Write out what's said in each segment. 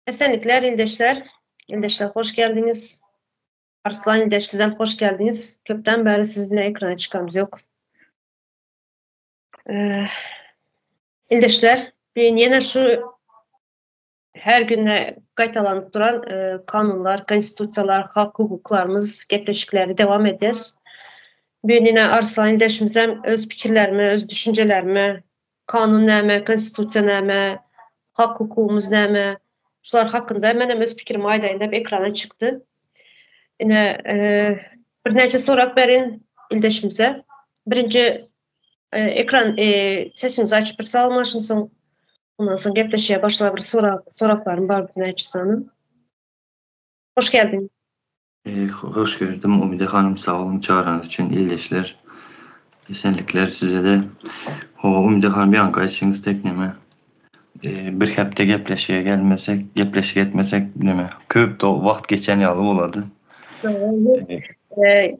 Esenlikler ildeşler. Ildeşler hoş geldiňiz. Arslan ildeş sizem hoş geldiňiz. Köpden bäri siz bilen ekrana çykamyz ýok. Ildeşler, bu ýene şu her günde gaýtalanyp duran kanunlar, konstitusiýalar, hak hukuklarymyz gepleşikleri dewam edýäs. Bu ýene Arslan ildeşimizem öz pikirlerimi, öz düşünjelerimi Kanun näme, konstitusiýa näme, hak-hukugymyz näme, şular hakynda menem öz pikirimi aýdaýyn diýip ekrana çykdy. Ine, birnäçe sorap berin ildeşimize. Birinji ekran sesiňizi açyp bir salamlaşyň soň ondan soň gepleşige başlap bir sorag soraglarym bar birnäçe sany. Hoş geldiň. Hoş gördüm Umide hanym sag boluň çagyraňyz üçin ildeşler esenlikler sizede Hawa Umide hanym ýaňky aýtşyňyz tek neme bir hepde gepleşige gelmesek gepleşik etmesek neme köp wagt geçen ýaly bolady.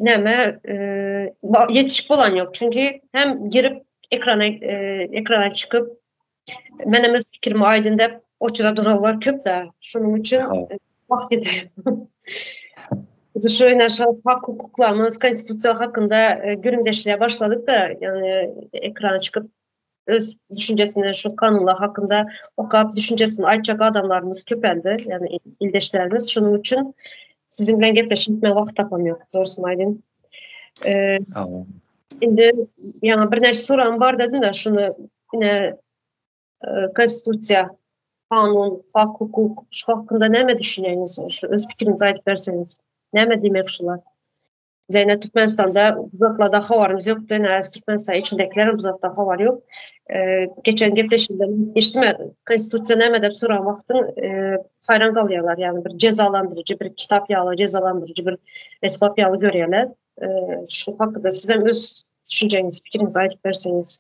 Neme ýetişip bolan ýok çünki hem girip ekrana ekrana çykyp menem öz pikirimi aýdyn dep oçura duranlar köp da şonuň üçin wagt ýeter. Şu ýöne şol hak hukuklarymyz konstitusiýa hakynda e, gürrüňdeşlige başladyk da, ýagny ekrana çykyp öz düşünjesini şu kanunlar hakynda okap düşünjesini aýtjak adamlarymyz köpeldi, ýagny ildeşlerimiz. Şonuň üçin siziň bilen gepleşip men wagt tapam ýok, dogrusyny aýdyn. E, indi ýaňy birnäçe soragym bar dedim de, şuny ine konstitusiýa, kanun, hak, hukuk şu hakynda näme düşünýäňiz? Şu öz pikiriňizi aýdyp berseňiz. Näme diýmek şular? Zeýne Türkmenistanda bu zatlardan habarymyz ýokdy. Näz Türkmenistan içindäkiler bu zatdan habar ýok. Geçen gepleşigde geçdim konstitusiýa näme diýip soran wagtyň haýran galýarlar. Ýagny bir jezalandyryjy bir kitap ýaly, jezalandyryjy bir esbap ýaly görýärler. Şu hakda siz hem öz düşünjeňizi, pikiriňizi aýdyp berseňiz.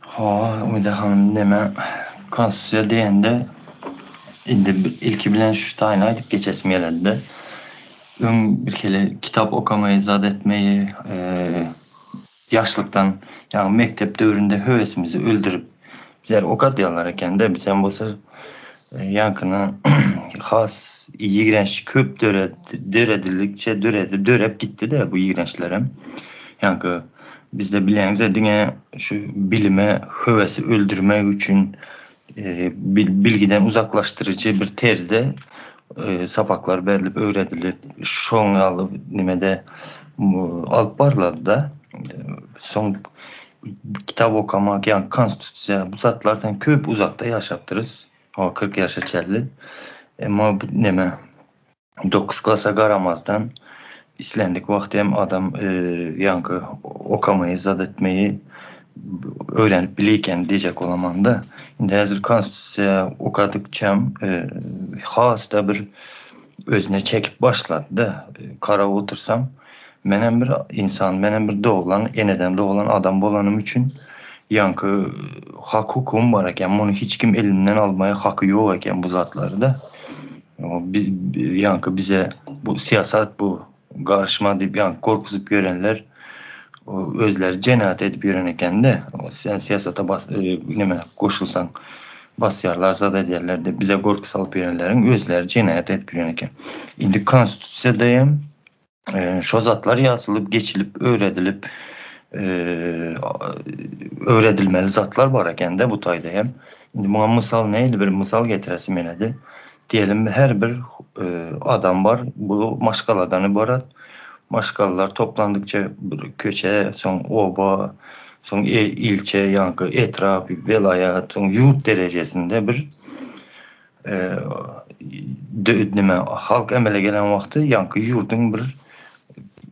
Hawa, Umyda hanym, neme, konstitusiýa diýende, indi ilki bilen şu taýyny aýdyp geçesim geledi-de. Öň birhili kitap okamaýy, zat etmeýi, ýaşlykdan, ýagny mekdep döwründe höwesimizi öldürip, bizleri okadýarlar eken-de, bizem bolsa ýaňkyny has ýigrenç köp döredildikçe döredi, dörep gitdi-de bu ýigrençlerem. Ýaňky Bizde bilýäňiz-ä diňe şu bilime höwesi öldürmek üçin bilgiden uzaklaşdyryjy bir terzde sapaklar berlip öwredilip şoň ýaly nimede alyp barylady-da. Soň kitap okamak ýa konstitusiýa bu zatlardan köp uzakda ýaşapdyrys. O 40 ýaşa çenli. Emma bu neme 9 klasa garamazdan islendik wagt hem adam ýaňky okamaýy zat etmeýi öwrenip bilýän diýjek bolamanda. Indi häzir konstitusiýa okadykçam has-da bir özüne çekip başlady-da. Garap otursam menem bir insan, menem bir doglan, eneden doglan adam bolanym üçin ýaňky hak hukugym bar eken. Muny hiç kim elimden almaýa haky ýok eken bu zatlary-da. Ýaňky bize bu syýasat bu garyşma diýip ýaňky gorkuzyp ýörenler özleri jenaýat edip ýören ekende sen syýasata bas neme goşulsaň basýarlar zat edýärler diýip bize gorky salyp ýörenleriň özleri jenaýat edip ýören eken. Indi konstitusiýada hem şo zatlar ýazylyp geçilip öwredilip öwredilmeli zatlar bar ekende bu taýda hem. Indi muňa mysal nähili bir mysal getiresim geledi. Diýelim her bir adam bar bu maşgaladan ybarat. Maşgalalar toplandykça bir köçe, soň oba, soň ilçe, ýaňky etrap, welaýat, soň ýurt derejesinde bir neme halk emele gelen wagty ýaňky ýurduň bir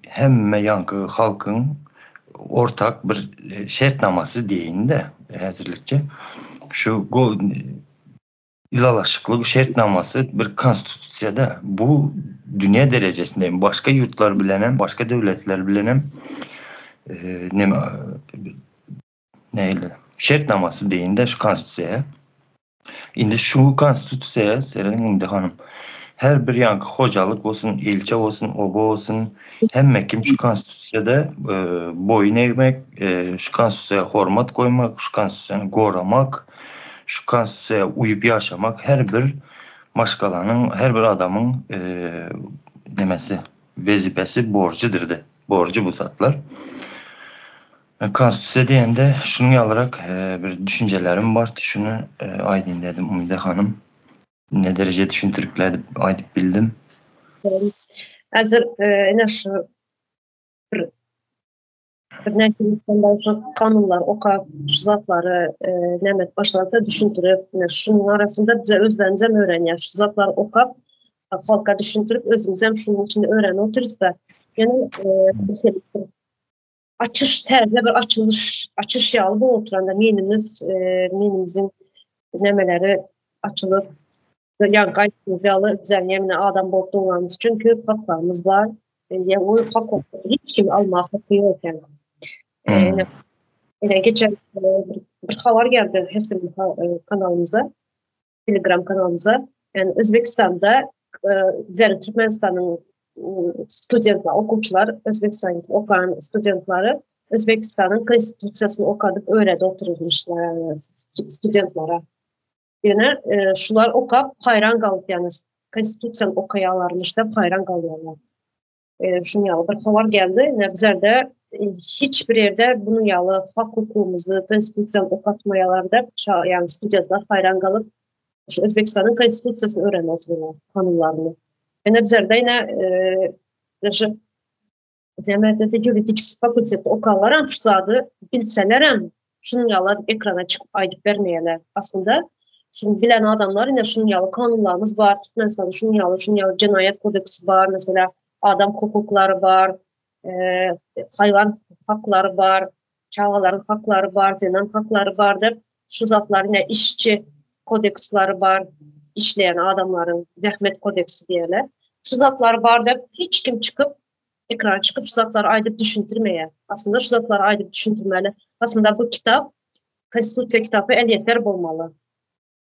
hemme ýaňky halkyň ortak bir şertnamasy diýeýin-de häzirlikçe şu ylalaşykly şertnamasy bir konstitusiýada bu dünýä derejesinde başga ýurtlar bilen hem başga döwletler bilen hem neme näle şertnamasy diýeýin-de şu konstitusiýa. Indi şu konstitusiýa serediň indi hanym. Her bir ýaňky hojalyk bolsun, ilçe bolsun, oba bolsun, hemme kim şu konstitusiýada e, boýun egmek, e, şu konstitusiýa hormat goýmak, şu konstitusiýany goramak, Şu konstitusiýa uýup ýaşamak her bir maşgalanyň, her bir adamyň nemesi, wezipesi, borjudyr-da. Borjy bu zatlar. Konstitusiýa diýende şunuň ýalyrak bir düşünjelerim bardy. Şuny aýdyn dedim Umyda hanym. Ne dereje düşündirip aýdyp bildim. Häzir ine şu bir birnäçe ýyldan şu kanunlary okap, şu zatlary näme edip başlasa düşündirip, şunuň arasynda bize özlerimizem öwrenýär. Şu zatlary okap, halka düşündirip özümizem şunuň içinde öwrenip otyrys-da. Ýöne açyş täze bir açylyş açyş ýaly bolup oturanda menimiz e, menimiziň nemeleri açylyp ýa gaýtymyz ýaly bizem ýemine adam bolup doglanymyz üçin köp haklarymyz bar. E, ýa o haklar hiç kim almak haky ýok eken. E, hmm. Ine geçen e, bir habar geldi Hesim e, kanalymyza, Telegram kanalymyza. Yani Özbekistanda e, bizler Türkmenistanyň studentler, okuwçylar, Özbekistanyň okan studentleri Özbekistanyň konstitusiýasyny okadyp öwredip oturmuşlar yani studentlere. Ýöne e, şular okap haýran galyp ýani konstitusiýany okaýarlarmyş da haýran galýarlar. E, şuň ýaly bir habar geldi. Ne bizlerde e, hiç bir ýerde bunuň ýaly hak hukugymyzy konstitusiýany okatmaýarlar da ýani studentler haýran galyp şu Özbekistanyň konstitusiýasyny öwrenip oturýarlar, kanunlaryny. Ýöne bizlerde ýene e, şu Näme ýuridik fakultetde okanlaram şu zady bilselerem şunuň ýaly ekrana çykyp aýdyp bermeýärler. Aslynda şuny bilen adamlar ine şunuň ýaly kanunlarymyz bar, Türkmenistanda şunuň ýaly, şunuň ýaly jenaýat kodeksi bar, mesela adam hukuklary bar, e, haýwan haklary bar, çagalaryň haklary bar, zenan haklary bar diýip, şu zatlar ine işçi kodeksleri bar, işleýän adamlaryň zähmet kodeksi diýerler. Şu zatlar bar diýip hiç kim çykyp ekrana çykyp şu zatlary aýdyp düşündirmeýär. Aslynda şu zatlary aýdyp düşündirmeli. Aslynda bu kitap konstitusiýa kitapy elýeter bolmaly.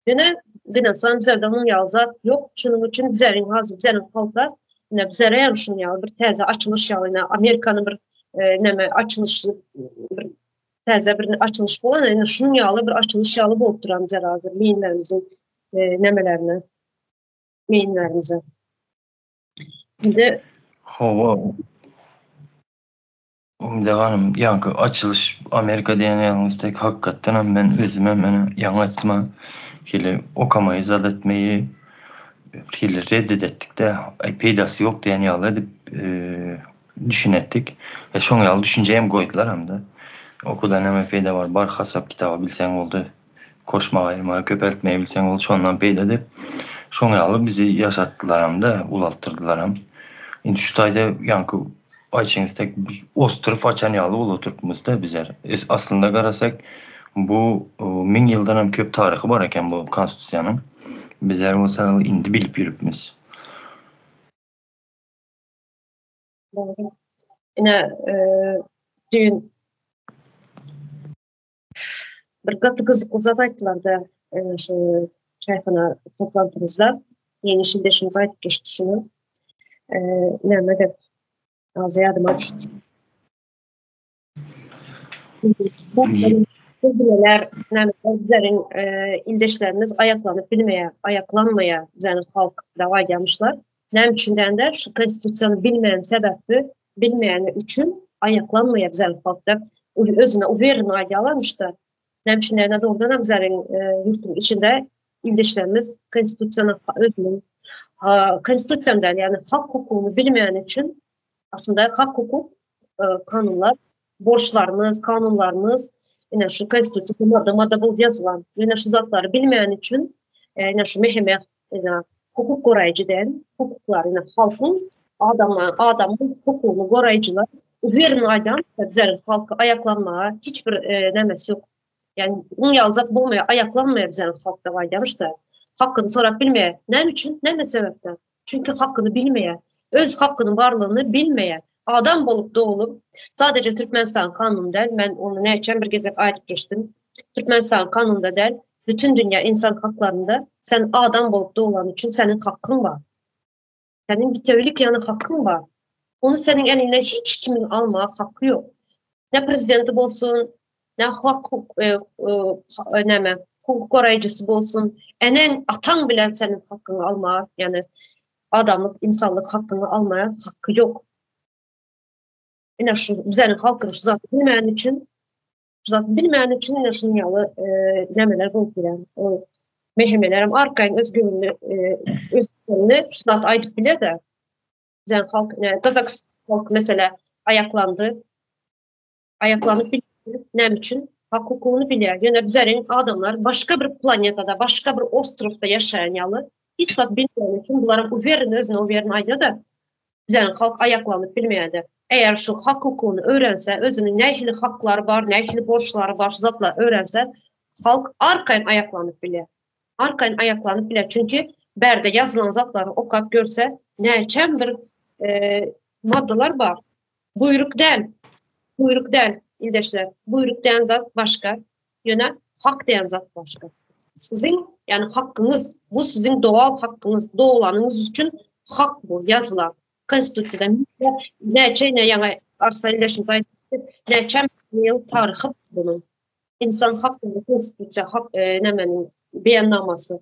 Ýöne gynansam bizlerde munuň ýaly zat ýok. Şunuň üçin bizleriň hazir bizleriň halka ine bizlere hem şunuň ýaly bir täze açylyş ýaly ine Amerikanyň bir e, näme açylyş bir täze bir açylyş bolan ine şunuň ýaly bir açylyş ýaly bolup duran bizler hazir meýinlerimiziň e, nemelerine meýinlerimize. Indi Hawa. Umyda hanym, ýaňky açylyş Amerika diýen ýalyňyz tek hakykatdanam men özümem ene ýaňy aýtdym-a, hili okamaýy zat etmeýi bir hili red edetdik-de, aý peýdasy ýok diýen ýaly edip düşünetdik. E şoň ýaly düşünje hem goýdular hem-de. Okuwdan näme peýda bar, bar hasap kitaby bilseň boldy, goşmagy, aýyrmagy, köpeltmeyi bilseň boldy, şondan peýda diýip, şoň ýaly bizi ýaşatdylaram-da, ulaltdyrdylaram. Indi şu taýda ýaňky Aýçyňyz tek ostrow açan ýaly bolup oturypmyzda bizler. Aslynda garasak bu müň ýyldan hem köp taryhy bar eken bu konstitusiýanyň. Bizler bolsa indi bilip ýörüpmiz. Ine, düýn bir gaty gyzykly zat aýtdylar-da, şu çaýhana toplantymyzda. Ýeňiş ildeşimiz aýdyp geçdi şuny. Näme dep, az ýadyma düşdi. Bileler, näme bizleriň ildeşlerimiz aýaklanyp bilmeýär, aýaklanmaýar bizleriň halk dawa aýdýarmyşlar. Näme üçin diýende, şu konstitusiýany bilmeýän sebäpli, bilmeýäni üçin aýaklanmaýar bizleriň halk diýip, özüne uwerno aýdýarlarmyş-da. Näme üçin diýende, dogrudan hem bizleriň ýurtuň içinde ildeşlerimiz konstitusiýany özüniň konstitusiýany däl, ýagny hak hukugyny bilmeýäni üçin aslynda hak hukuk kanunlar borçlarymyz, kanunlarymyz ine şu konstitusiýa madda madda bolup ýazylan. Ýöne şu zatlary bilmeýäni üçin ine şu meheme ine hukuk goraýjy däl, hukuklar ine halkyň adamlaryň adamyň hukugyny goraýjylar uwerno aýdan bizleriň halky aýaklanmaga hiç bir nämesi ýok. Ýagny muň ýaly zat bolmaýar, aýaklanmaýar bizleriň halk diýip aýdýarmyş-da. Hakyny sorap bilmeýär. Näme üçin? Näme sebäpden? Çünki hakyny bilmeýär. Öz hakynyň barlygyny bilmeýär. Adam bolup doglup, sadece Türkmenistan kanuny däl, men ony näçe bir gezek aýdyp geçdim. Türkmenistan kanunda däl, bütün dünýä insan haklarynda sen adam bolup doglan üçin seniň hakyň bar. Seniň bitewilik ýany hakyň bar. Ony seniň elinden hiç kimiň almaga haky ýok. Ne prezidenti bolsun, ne hak e, e, näme? hukuk goraýjysy bolsun, eneň, ataň bilen seniň hakyňy almaga, ýagny adamlyk, insanlyk hakyňy almaga haky ýok. Ine şu bizäniň halkyň şu zady bilmäni üçin, şu zady bilmäni üçin ine şunuň ýaly e, nämeler bolup bilen. O mehemeler hem arkaýyn öz göwnüne e, öz göwnüne şu zat aýdyp biler-de. Bizäniň halk, ine Gazakystan halky mesela aýaklandy. Aýaklanyp bilýär. Näme üçin? Hak hukugyny bilýär. Ýöne bizäriň adamlar başga bir planetada, başga bir ostrowda ýaşaýan ýaly hiç zat bilmeýän üçin bularam uweryn özüne uweryn aýdýar-da. Bizäniň halk aýaklanyp bilmeýär-de. Eger şu hak hukugyny öwrense, özüniň nähili haklary bar, nähili borçlary bar şu zatlary öwrense, halk arkaýyn aýaklanyp bilýär. Arkaýyn aýaklanyp bilýär. Çünki bärde ýazylan zatlary okap görse, näçem bir e, maddalar bar. Buýruk däl. Buýruk däl, ildeşler. Buýruk diýen zat başga. Ýöne hak diýen zat başga. Siziň, ýagny hakyňyz, bu siziň dogal hakyňyz, dogulanyňyz üçin hak bu, ýazylan. Konstitusiýada näçe ine ýaňy Arslan ildeşimiz aýtdy, näçe ýyl taryhy bunuň. Insan haklary konstitusiýa hak e, nämeniň beýannamasy.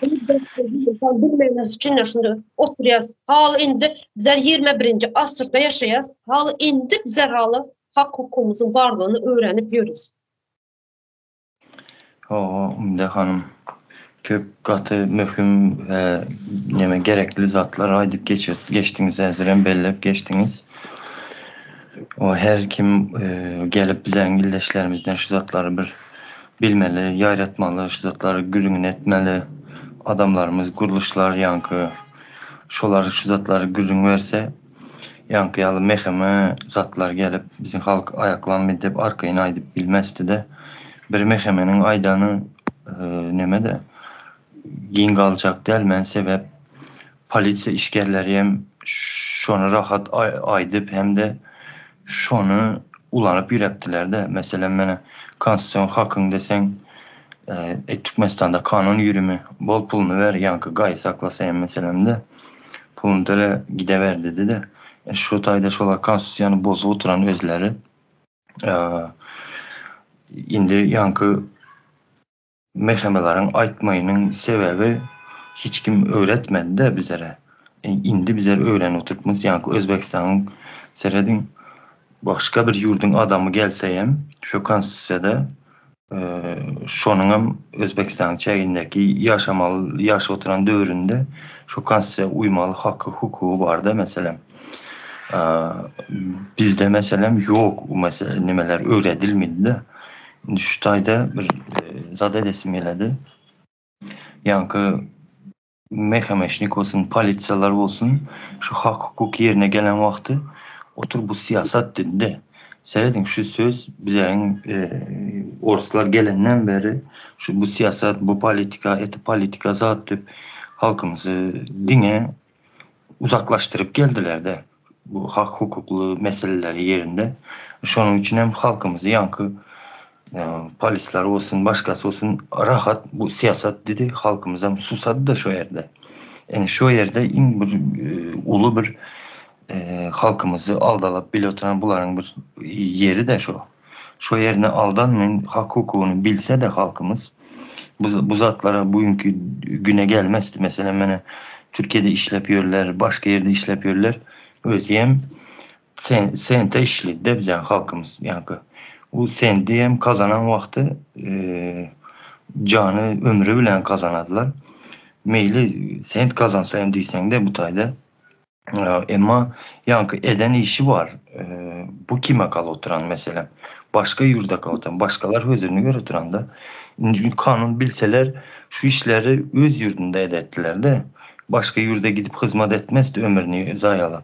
Bilmeýäniz üçin şunda oturýas. Haly indi bizler 21-nji asyrda ýaşaýas. Haly indi bizler haly hak hukugymyzyň barlygyny öwrenip ýörüs. Hawa, Umide hanym. Köp gaty möhüm we neme gerekli zatlar aýdyp geçdiňiz, häzirem belläp geçdiňiz. O her kim gelip bizleriň ildeşlerimizden şu zatlary bir bilmeli, ýaýratmaly, şu zatlary gürrüňini etmeli. Adamlarymyz, gurluşlar ýaňky şolar şu zatlary gürrüň berse, ýaňky ýaly meheme zatlar gelip, biziň halk aýaklanmy diýip arkaýyn aýdyp bilmesdi-de. Bir mehemeniň aýdany neme-de, giň galjak däl men sebäp polisiýa işgärleri hem şony rahat aýdyp hem-de şony ulanyp ýürepdiler-de. Meselem, mena konstitusion hakyň deseň, e, Türkmenistanda kanun ýürümi, bol puluny ber, ýaňky gaýy saklasa hem meselemde, puluny töle gideber dedi-de. E, şu taýda şolar konstitusiýany bozup oturan özleri. E, indi ýaňky MHM-leriň aýtmaýynyň sebäbi hiç kim öwretmedi-de bizlere. Indi bizler öwrenip oturypmyz. Ýaňky Özbegistanyň serediň başga bir ýurduň adamy gelse hem şu konstitusiýada şonuňam Özbegistanyň çägindäki ýaşamaly ýaşap oturan döwründe şu konstitusiýa uýmaly haky hukugy barda meselem. Bizde meselem ýok bu mesele nimeler öwredilmedi-de. Indi şu taýda bir zat edesim geledi. Ýaňky MHM-şnik bolsun, polisiýalar bolsun, şu hak-hukuk ýerine gelen wagty otur bu syýasat dedi-de. Serediň şu söz bizleriň orslar gelenden beri şu bu syýasat, bu politika, eti politika zat diýip halkymyzy diňe uzaklaşdyryp geldiler-de. Bu hak-hukukly meseleleri ýerinde. Şonuň üçin hem halkymyzy ýaňky polisler bolsun, başgasy bolsun rahat bu syýasat dedi, halkymyzam susady-da şo ýerde. Ine şo ýerde iň bir uly bir halkymyzy aldalap bile oturan bularyň bir ýeri-de şo. Şo ýerine aldanmaýyn, hak-hukugyny bilse-de halkymyz bu bu zatlara bu günkü güne gelmezdi. Meselem mene Türkiýede işläp ýörler, başga ýerde işläp ýörler. Özi hem sen sente işledi-de biziň halkymyz ýaňky. Bu sendi hem kazanan wagty jany ömri bilen kazanadylar. Meýli sent kazansa hem diýseň-de bu taýda Emma ýaňky eden işi bar. Bu kime galyp oturan meselem. Başga ýurda galyp oturan, başgalar hözirini görüp oturanda, indi kanun bilseler şu işleri öz ýurdunda ederdiler-de. Başga ýurda gidip hyzmat etmezdi ömrüni zaýalap.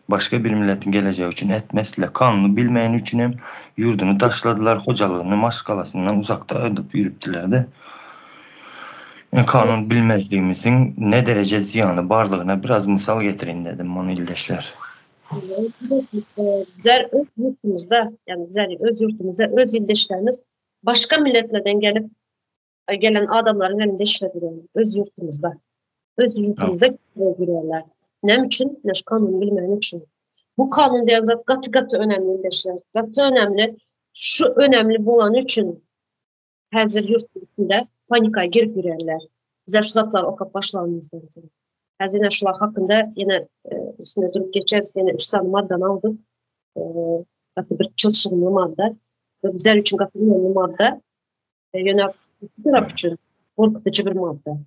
Başga bir milletiň gelejegi üçin etmezdiler. Kanuny bilmeýäni üçin hem ýurduny taşladylar, hojalygyny, maşgalasyndan uzakda edip ýürüpdiler-de. Kanun bilmezligimiziň ne dereje zyýany barlygyna biraz mysal getirin dedim muny ildeşler. Bizler öz ýurtumyzda, ýagny bizler öz ýurtumyzda öz ildeşlerimiz başga milletlerden gelip gelen adamlaryň elinde işlediler. Öz ýurtumyzda. Öz ýurtumyzda girýärler. Näme üçin? Näme kanun bilmeýän üçin. Bu kanun diýen zat gaty gaty önemli ildeşler. Gaty önemli. Şu önemli bolany üçin. Häzir ýurtun içinde panika girip ýörýärler. Bizler şu zatlary okap başlanymyzdan soň. Häzir ýene şular hakynda ýene üstünde durup geçeris. Ýene üç sany maddany aldyk. Gaty bir çylşyrymly madda. We bizler üçin gaty önemli madda. Ýöne tarap üçin gorkuzyjy bir madda.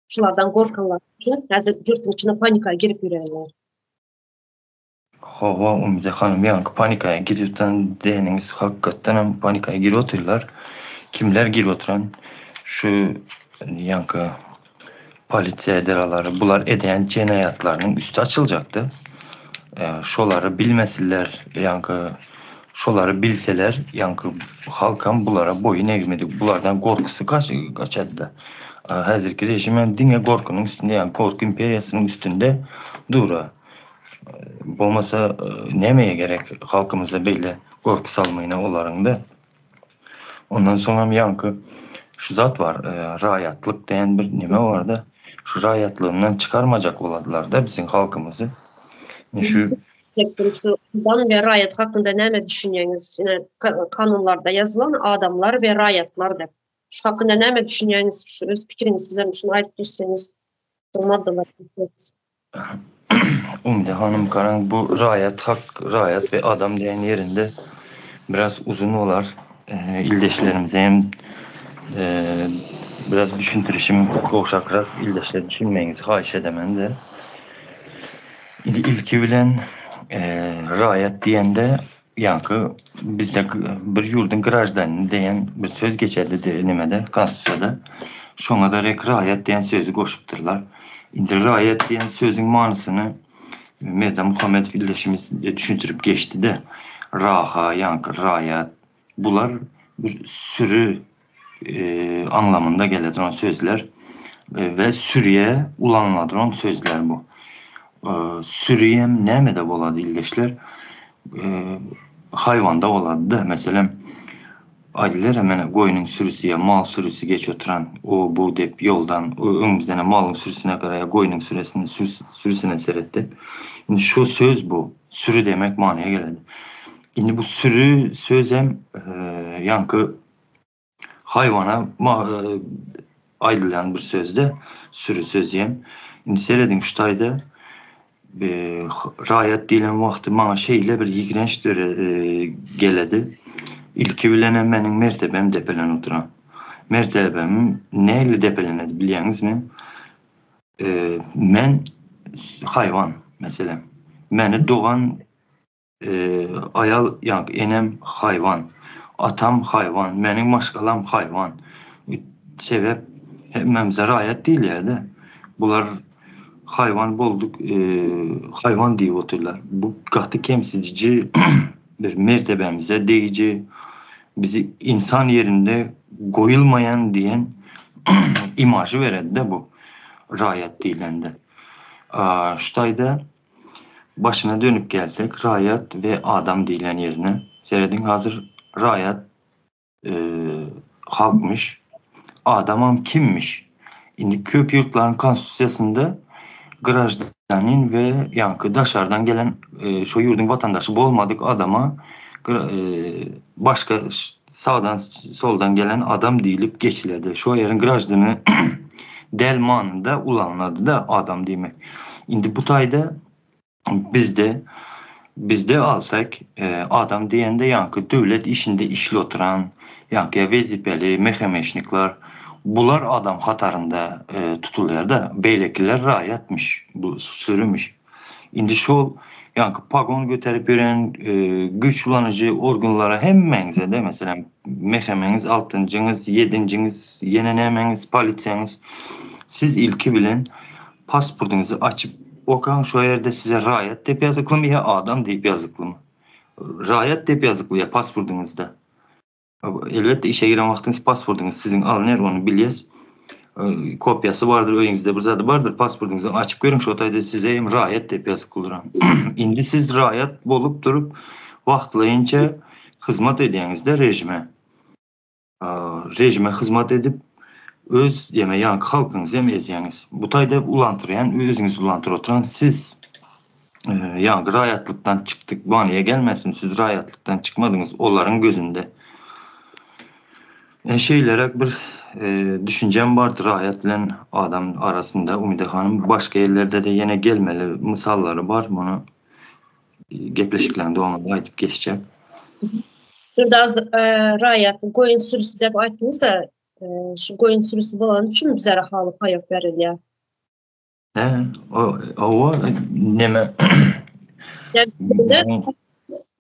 Şulardan gorkanlar üçin häzir ýurtun içinde panika girip ýörýärler. Hawa Umyda hanym ýaňky panikaya giripden diýeniňiz hakykatdanam panikaya girip otyrlar. Kimler girip oturan şu ýaňky polisiýa edaralary bular edýän jenaýatlarynyň üsti açyljakdy. Şolary bilmesinler ýaňky şolary bilseler ýaňky halkam bulara boýun egmedik bulardan gorkusy gaçadyda. Häzirki režimem diňe gorkynyň üstünde ýaňky gorky imperiýasynyň üstünde dura. Bolmasa nämeye gerek halkymyza beýle gorky salmaýyna olaryňda. Ondan soňam ýaňky şu zat bar, raýatlyk diýen bir neme barda. Şu raýatlygyndan çykarmajak boladylarda biziň halkymyzy. Şu Şu adam we raýat hakynda näme düşünýäňiz? Ine kanunlarda ýazylan adamlar we raýatlar diýip. Şu hakynda näme düşünýäňiz? Şu öz pikiriňizi sizem şuny aýdyp geçseňiz. Maddalar. Umyda hanym garaň bu raýat hak raýat we adam diýen ýerinde biraz uzun bolar. Ildeşlerimize hem biraz düşündirişim gowşakrak ildeşler düşünmegiňizi haýyş edemen-de. Ilki bilen raýat diýende ýaňky bizde bir ýurduň graždanini diýen bir söz geçerdi nimede konstitusiýada. Şoňa derek raýat diýen sözi goşupdyrlar. Indi raýat diýen sözüň manysyny Merdan Muhammedow ildeşimiz düşündirip geçdi-de. Raha, ýaňky raýat bular bir süri aňlamynda gele duran sözler we sürüye ulanyla duran sözler bu. Sürüyem nämede bolady ildeşler? Haýwanda bolady-da. Meselem, aýdylar mene goýnuň sürüsi ýa mal sürüsi geç oturan o bu diýip ýoldan öňümizden malyň sürüsine gara ýa goýnuň süresine sürüsine seret diýip. Indi şu söz bu. Sürü demek manyya geledi. Indi bu sürü sözem ýaňky haýwana aýdylýan bir sözde sürü sözi hem. Indi serediň şu taýda raýat diýlen wagty maňa şeýle bir ýigrenç döre geledi. Ilki bilenem meniň mertebem depelen oturan. Mertebem nähili depelenedi bilýäňizmi? Men haýwan meselem. Meni dogan Aýal ýaňky enem haýwan, atam haýwan, meniň maşgalam haýwan. Sebäp hemmämize raýat diýilýär-de. Bular haýwan bolduk, haýwan diýip otyrlar. Bu gaty kemsidiji bir mertebämize degiji, bizi ynsan ýerinde goýulmaýan diýen imažy beredi-de bu raýat diýlende. Şu taýda Başyna dönüp gelsek, raýat we adam diýlen ýerine serediň, hazir raýat halkmyş, adamam kimmiş? Indi köp ýurtlaryň konstitusiýasynda graždanin we ýaňky daşardan gelen şo ýurduň watandaşy bolmadyk adama başga sagdan soldan gelen adam diýlip geçiledi. Şo ýeriň graždany däl manynda ulanylady-da adam diýmek. Indi bu taýda bizde bizde alsak adam diýende ýaňky döwlet işinde işli oturan ýaňky wezipeli mehemeşnikler bular adam hatarynda tutulýar-da beýlekiler raýatmyş bu sürümiş. Indi şol ýaňky pagon göterip ýören güýç ulanyjy organlara hemmäňize-de, meselem, MHM-iňiz, altynjyňyz, ýedinjiňiz, ýene nämäňiz, polisiýaňyz, siz ilki bilen pasportyňyzy açyp okaň, şo ýerde size raýat diýip ýazyklymy ýa adam diýip ýazyklymy? Raýat diýip ýazykly ýa pasportyňyzda. Elbetde işe giren wagtyňyz pasportyňyz siziň alynýar ony bilýäs. Kopiýasy bardyr öýüňizde bir zady bardyr pasportyňyzy açyp görüň şo taýda size hem raýat diýip ýazyp duran. Indi siz raýat bolup durup wagtlaýynça hyzmat edýäňizde rejime. Rejime hyzmat edip öz ýeme ýaňky halkyňyzy hem ezýäňiz. Bu taýda ulantyrýan özüňizi ulantyryp oturan siz. Ýaňky raýatlykdan çykdyk manyýa gelmesin siz raýatlykdan çykmadyňyz olaryň gözünde. Şeýleräk bir düşünjäm bardy raýat bilen adam arasynda Umyda hanym. Başga ýerlerde-de ýene gelmeli mysallary bar. Muny gepleşikleriň dowamynda aýdyp geçjek. Biraz raýat goýun sürüsi diýip aýtdyňyz-da, şu goýun sürüsi bolany üçin bizlere haly paýok berilýär. He, o o neme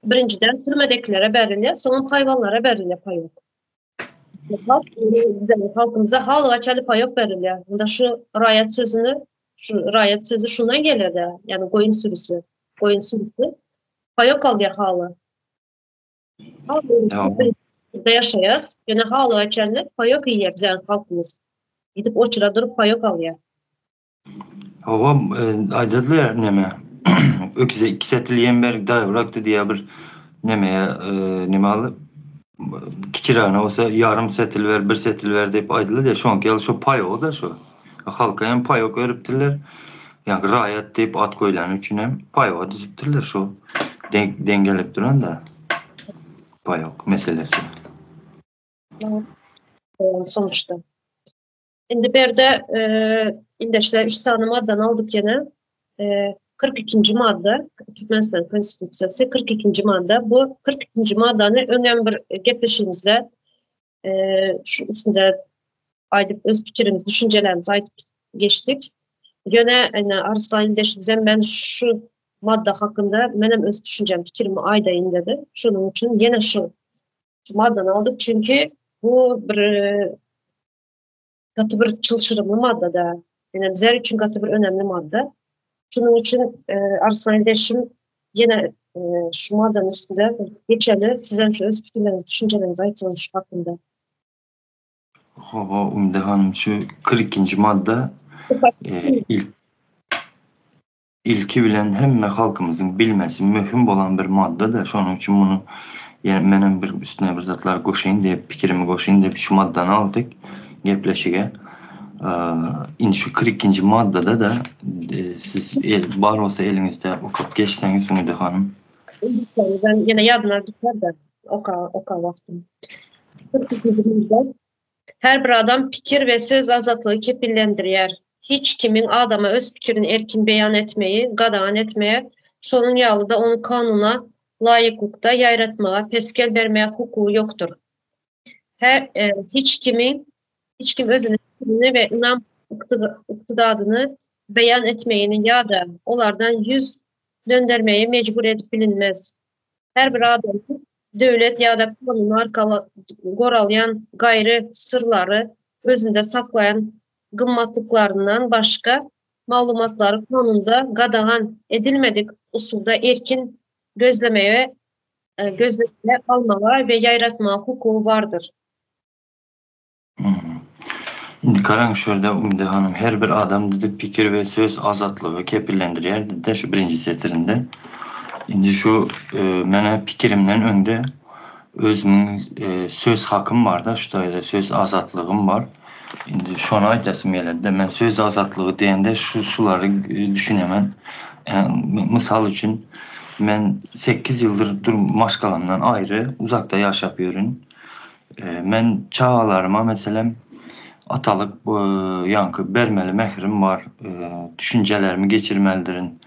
Birinjiden türmedekilere berilýär, soňam haýwanlara berilýär paýok. Halkymyza halyga çenli paýok berilýär. Bunda şu raýat sözüni, şu raýat sözü şundan gelýär-de, ýagny goýun sürüsi, goýun sürüsi paýok alýar haly. Haly ýaşaýas, ýöne halyga çenli paýok iýýär biziň halkymyz. Gidip oçura durup paýok alýar. Hawa, aýdadylar neme, öküze iki setil ýem ber, daýawrakdy diýýär bir nemeye, neme aly, kiçirägine bolsa ýarym setil ber, bir setil ber diýip aýdyldy diýýär. Şoňky ýaly şo paýogy-da şo. Halka hem paýok beripdirler. Ýagny raýat diýip at goýlany üçin hem paýoga düzüpdirler şo. Deň gelip duran-da paýok meselesi. Sonuçta. Indi berde ildeşler 3 sany maddany aldyk ýene. 42-nji madda Türkmenistan Konstitusiýasy 42-nji madda. Bu 42-nji maddany öňem bir gepleşigimizde şu üstünde aýdyp öz pikirimizi, düşünjelerimizi aýdyp geçdik. Ýöne ine Arslan ildeşimizem men şu madda hakynda menem öz düşünjem, pikirimi aýdaýyn dedi. Şonuň üçin ýene şu maddany aldyk. Çünki bu bir gaty bir çylşyrymly madda-da. Ýöne bizler üçin gaty bir önemli madda. Şunuň üçin e, Arslan ildeşim ýene e, şu maddanyň üstünde geçeli. Sizem şu öz pikirleriňizi, düşünjeleriňizi aýtsaňyz şu hakynda. Hawa, Umide hanym, şu 42-nji madda e, ilk Ilki bilen hemme halkymyzyň bilmesi möhüm bolan bir madda-da, şonuň üçin muny ýene menem bir üstüne bir zatlar goşaýyn diýip, pikirimi goşaýyn diýip şu maddany aldyk gepleşige. Indi şu 42-nji maddada-da siz bar bolsa eliňizde okap geçseňiz Umyda hanym. Ben ýene ýadyma düşer-de, oka oka wagtym. 42-nji madda Her bir adam pikir we söz azatlygy kepillendirýär. Hiç kimiň adama öz pikirini erkin beýan etmegi gadagan etmege, şonuň ýaly-da ony kanuna laýyklykda ýaýratmaga pesgel bermäge hukugy ýokdur. Her hiç kimi hiç kim özüniň pikirini we ynam ykdydadyny beýan etmegini ýa-da olardan ýüz döndermegi mejbur edip bilinmez. Her bir adamyň döwlet ýa-da kanun arkaly goralýan gaýry syrlary özünde saklaýan gymmatlyklaryndan başga maglumatlary kanunda gadagan edilmedik usulda erkin gözlemege, gözlemege almaga we ýaýratmaga hukugy bardyr. Indi garaň şu ýerde Umyda hanym her bir adam diýdi pikir we söz azatlygy kepillendirýär diýdi şu birinji setirinde. Indi şu e, menä pikirimden öňde özümiň e, söz hakym barda şu taýda söz azatlygym bar. Indi şony aýdasym geledi men söz azatlygy diýende şu şulary e, düşünemen. E, mysal üçin men 8 ýyldyr dur maşgalamdan aýry uzakda ýaşap ýörün. Men çagalaryma meselem atalyk ýaňky bermeli mährim bar, düşünjelerimi geçirmelidirin.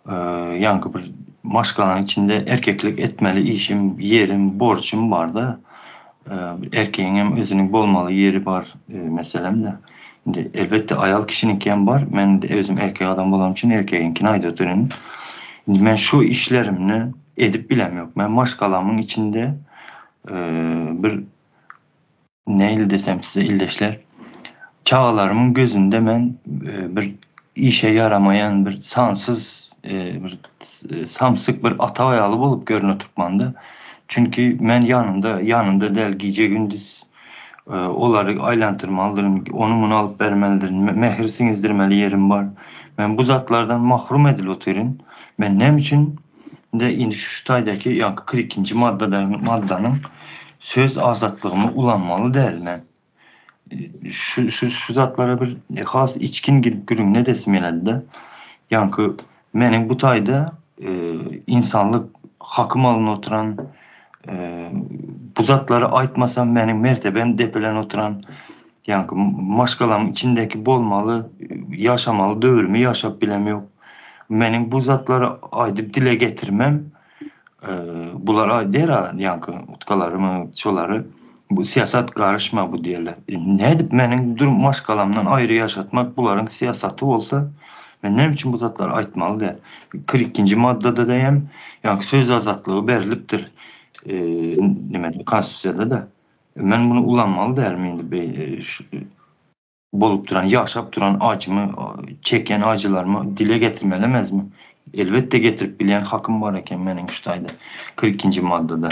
Ýaňky bir maşgalanyň içinde erkeklik etmeli işim, ýerim, borjum bar-da. Erkegiň hem özüniň bolmaly ýeri bar meselem-de. Indi elbetde aýal kişiniňki hem bar. Men indi özüm erkek adam bolanym üçin erkegiňkini aýdyp otyryn. Indi men şu işlerimni edip bilemok. Men maşgalamyň içinde bir nähili desem size ildeşler, çagalarymyň gözünde men bir işe ýaramaýan bir sansyz bir samsyk bir ata ýaly bolup görüne türkmanda. Çünki men ýanynda ýanynda däl gije gündiz olary aýlantyrmalydyryn, ony muny alyp bermelidirin, mähir siňizdirmeli ýerim bar. Men bu zatlardan mahrum edilip otyryn. Men näme üçin Indi indi şu taýdaky ýaňky 42-nji maddada maddanyň söz azatlygymy ulanmaly däl men. Şu şu şu zatlara bir has içgin girip gürrüň edesim geledi-de. Ýaňky meniň bu taýda e, insanlyk hakym alynyp oturan. Bu zatlary aýtmasam meniň mertebem depelen oturan, ýaňky maşgalamyň içindäki bolmaly, ýaşamaly döwrümi ýaşap bilem ýok. Meniň bu zatlary aýdyp dile getirmem, bular aýdýar-a ýaňky utkalarymy, şolary, bu syýasat garyşma bu diýerler. Nädip meniň dur maşgalamdan aýry ýaşatmak bularyň syýasaty bolsa, men näme üçin bu zatlary aýtmaly däl? 42-nji maddada-da hem ýaňky söz azatlygy berlipdir, nimede, konstitusiýada-da. Men muny ulanmaly dälmi indi bolup duran, ýaşap duran ajymy, çekýän ajylarymy dile getirmeli emesmi? Elbetde getirip bilýän hakym bar eken meniň şu taýda, 42-nji maddada.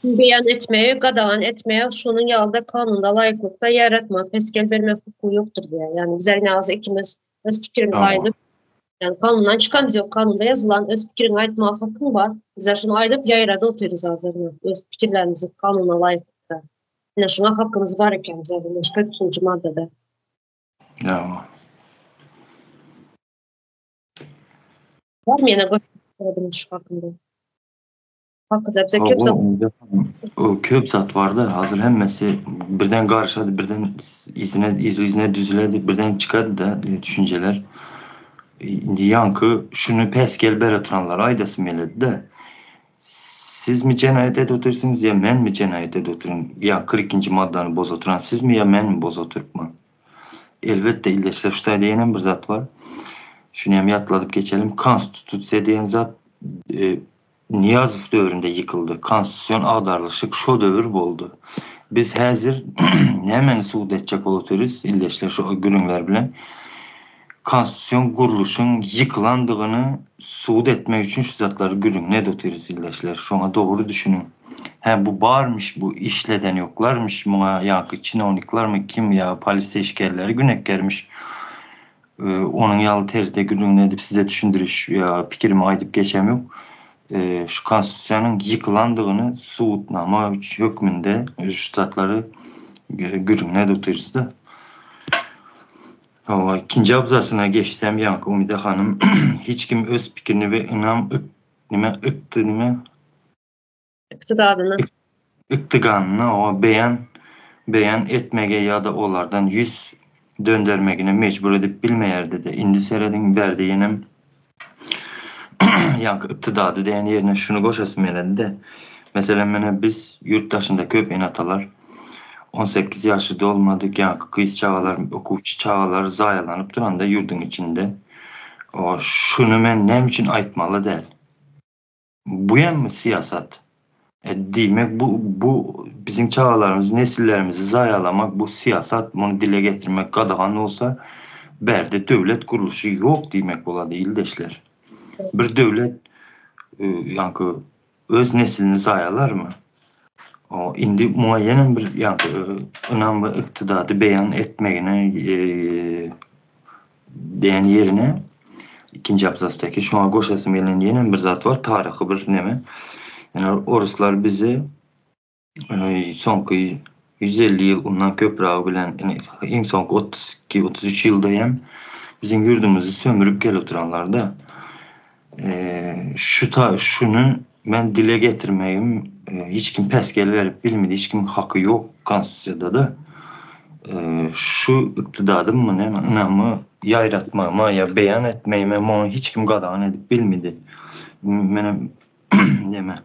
Beýan etmegi gadagan etmeýär, şonuň ýaly-da kanuna laýyklykda ýaratma, pesgel bermek hukugy ýokdur diýýär. Ýagny biz Ernazy ikimiz öz pikirimizi aýdyp, ýagny kanundan çykamyz ýok, kanunda ýazylan öz pikiriňi aýtmaga hakyň bar. Bizler şuny aýdyp ýaýrady otyrys hazir öz pikirlerimizi kanuna laýyklykda. Ine şuňa hakymyz bar eken bizler 42-nji maddada. Ýa. Barmy ýene goşmak şu hakynda? Hakynda bize köp zat köp zat bardy. Hazir hemmesi birden garyşady, birden izine izine düzüledi, birden çykady da düşünjeler. Indi ýaňky şuny päsgel bere oturanlara aýdasym geledi-de. Sizmi jenaýat edip otyrsyňyz ýa menmi jenaýat edip otyryn? Ýa 42-nji maddany bozup oturan sizmi ýa menmi bozup oturypman? Elbetde ildeşler şu taýda ýenem bir zat bar. Şuny hem ýatladyp geçelim. Konstitusiýa diýen zat e, Nyýazow döwründe ýykyldy. Konstitusion agdarlyşyk şo döwür boldy. Biz häzir nämeni subut etjek bolup otyrys ildeşler şu gürrüňler bilen? Konstitusion gurluşyň ýykylandygyny subut etmek üçin şu zatlary gürrüňini edip otyrys ildeşler. Şoňa dogry düşüniň. Hä bu barmyş bu işleden ýoklarmyş muňa ýaňky çinowniklarmy kim ýa polisiýa işgärleri günäkärmiş. Onuň ýaly terzde gürrüňini edip size düşündiriş ýa pikirimi aýdyp geçem ýok. Şu konstitusiýanyň ýykylandygyny subutnama hökmünde şu zatlary gürrüňini edip otyrys-da. Hawa, ikinji abzasyna geçsem ýaňky Umyda hanym hiç kim öz pikirini we ynam nime ykdy nime Ykdydadyny. Ykdyganyny oňa beýan beýan etmege ýa-da olardan ýüz döndermegine mejbur edip bilmeýärdi-de. Indi serediň, bärde ýenem ýaňky ykdydady diýen ýerine şuny goşasym geledi-de. Meselem, menä biz ýurt daşynda köp ene-atalar 18 ýaşy dolmadyk ýaňky gyz çagalar, okuwçy çagalar zaýalanyp duranda ýurduň içinde, şuny men näme üçin aýtmaly däl? Buýammy syýasat? E, diýmek bu bu biziň çagalarymyzy, nesillerimizi zaýalamak bu syýasat, muny dile getirmek gadagan bolsa, bärde döwlet gurluşy ýok diýmek bolady ildeşler. Bir döwlet e, ýaňky öz neslini zaýalarmy? O indi muňa ýene bir ýaňky e, ynam we ykdydady beýan etmegine e, Diýen ýerine ikinji abzasdaky şoňa goşasym gelen ýene bir zat bar, taryhy bir neme. Ýani oruslar bizi e, soňky 150 ýyl undan köprägi bilen iň soňky 32 33 ýylda hem biziň ýurdumyzy sömürip gelip oturanlarda e, şu ta şuny men dile getirmegim e, hiç kim päsgel berip bilmedi, hiç kimiň haky ýok konstitusiýada da. E, şu ykdydadymmy näme ynamy ýaýratmagyma ýa beýan etmegime muny hiç kim gadagan edip bilmedi. Menem näme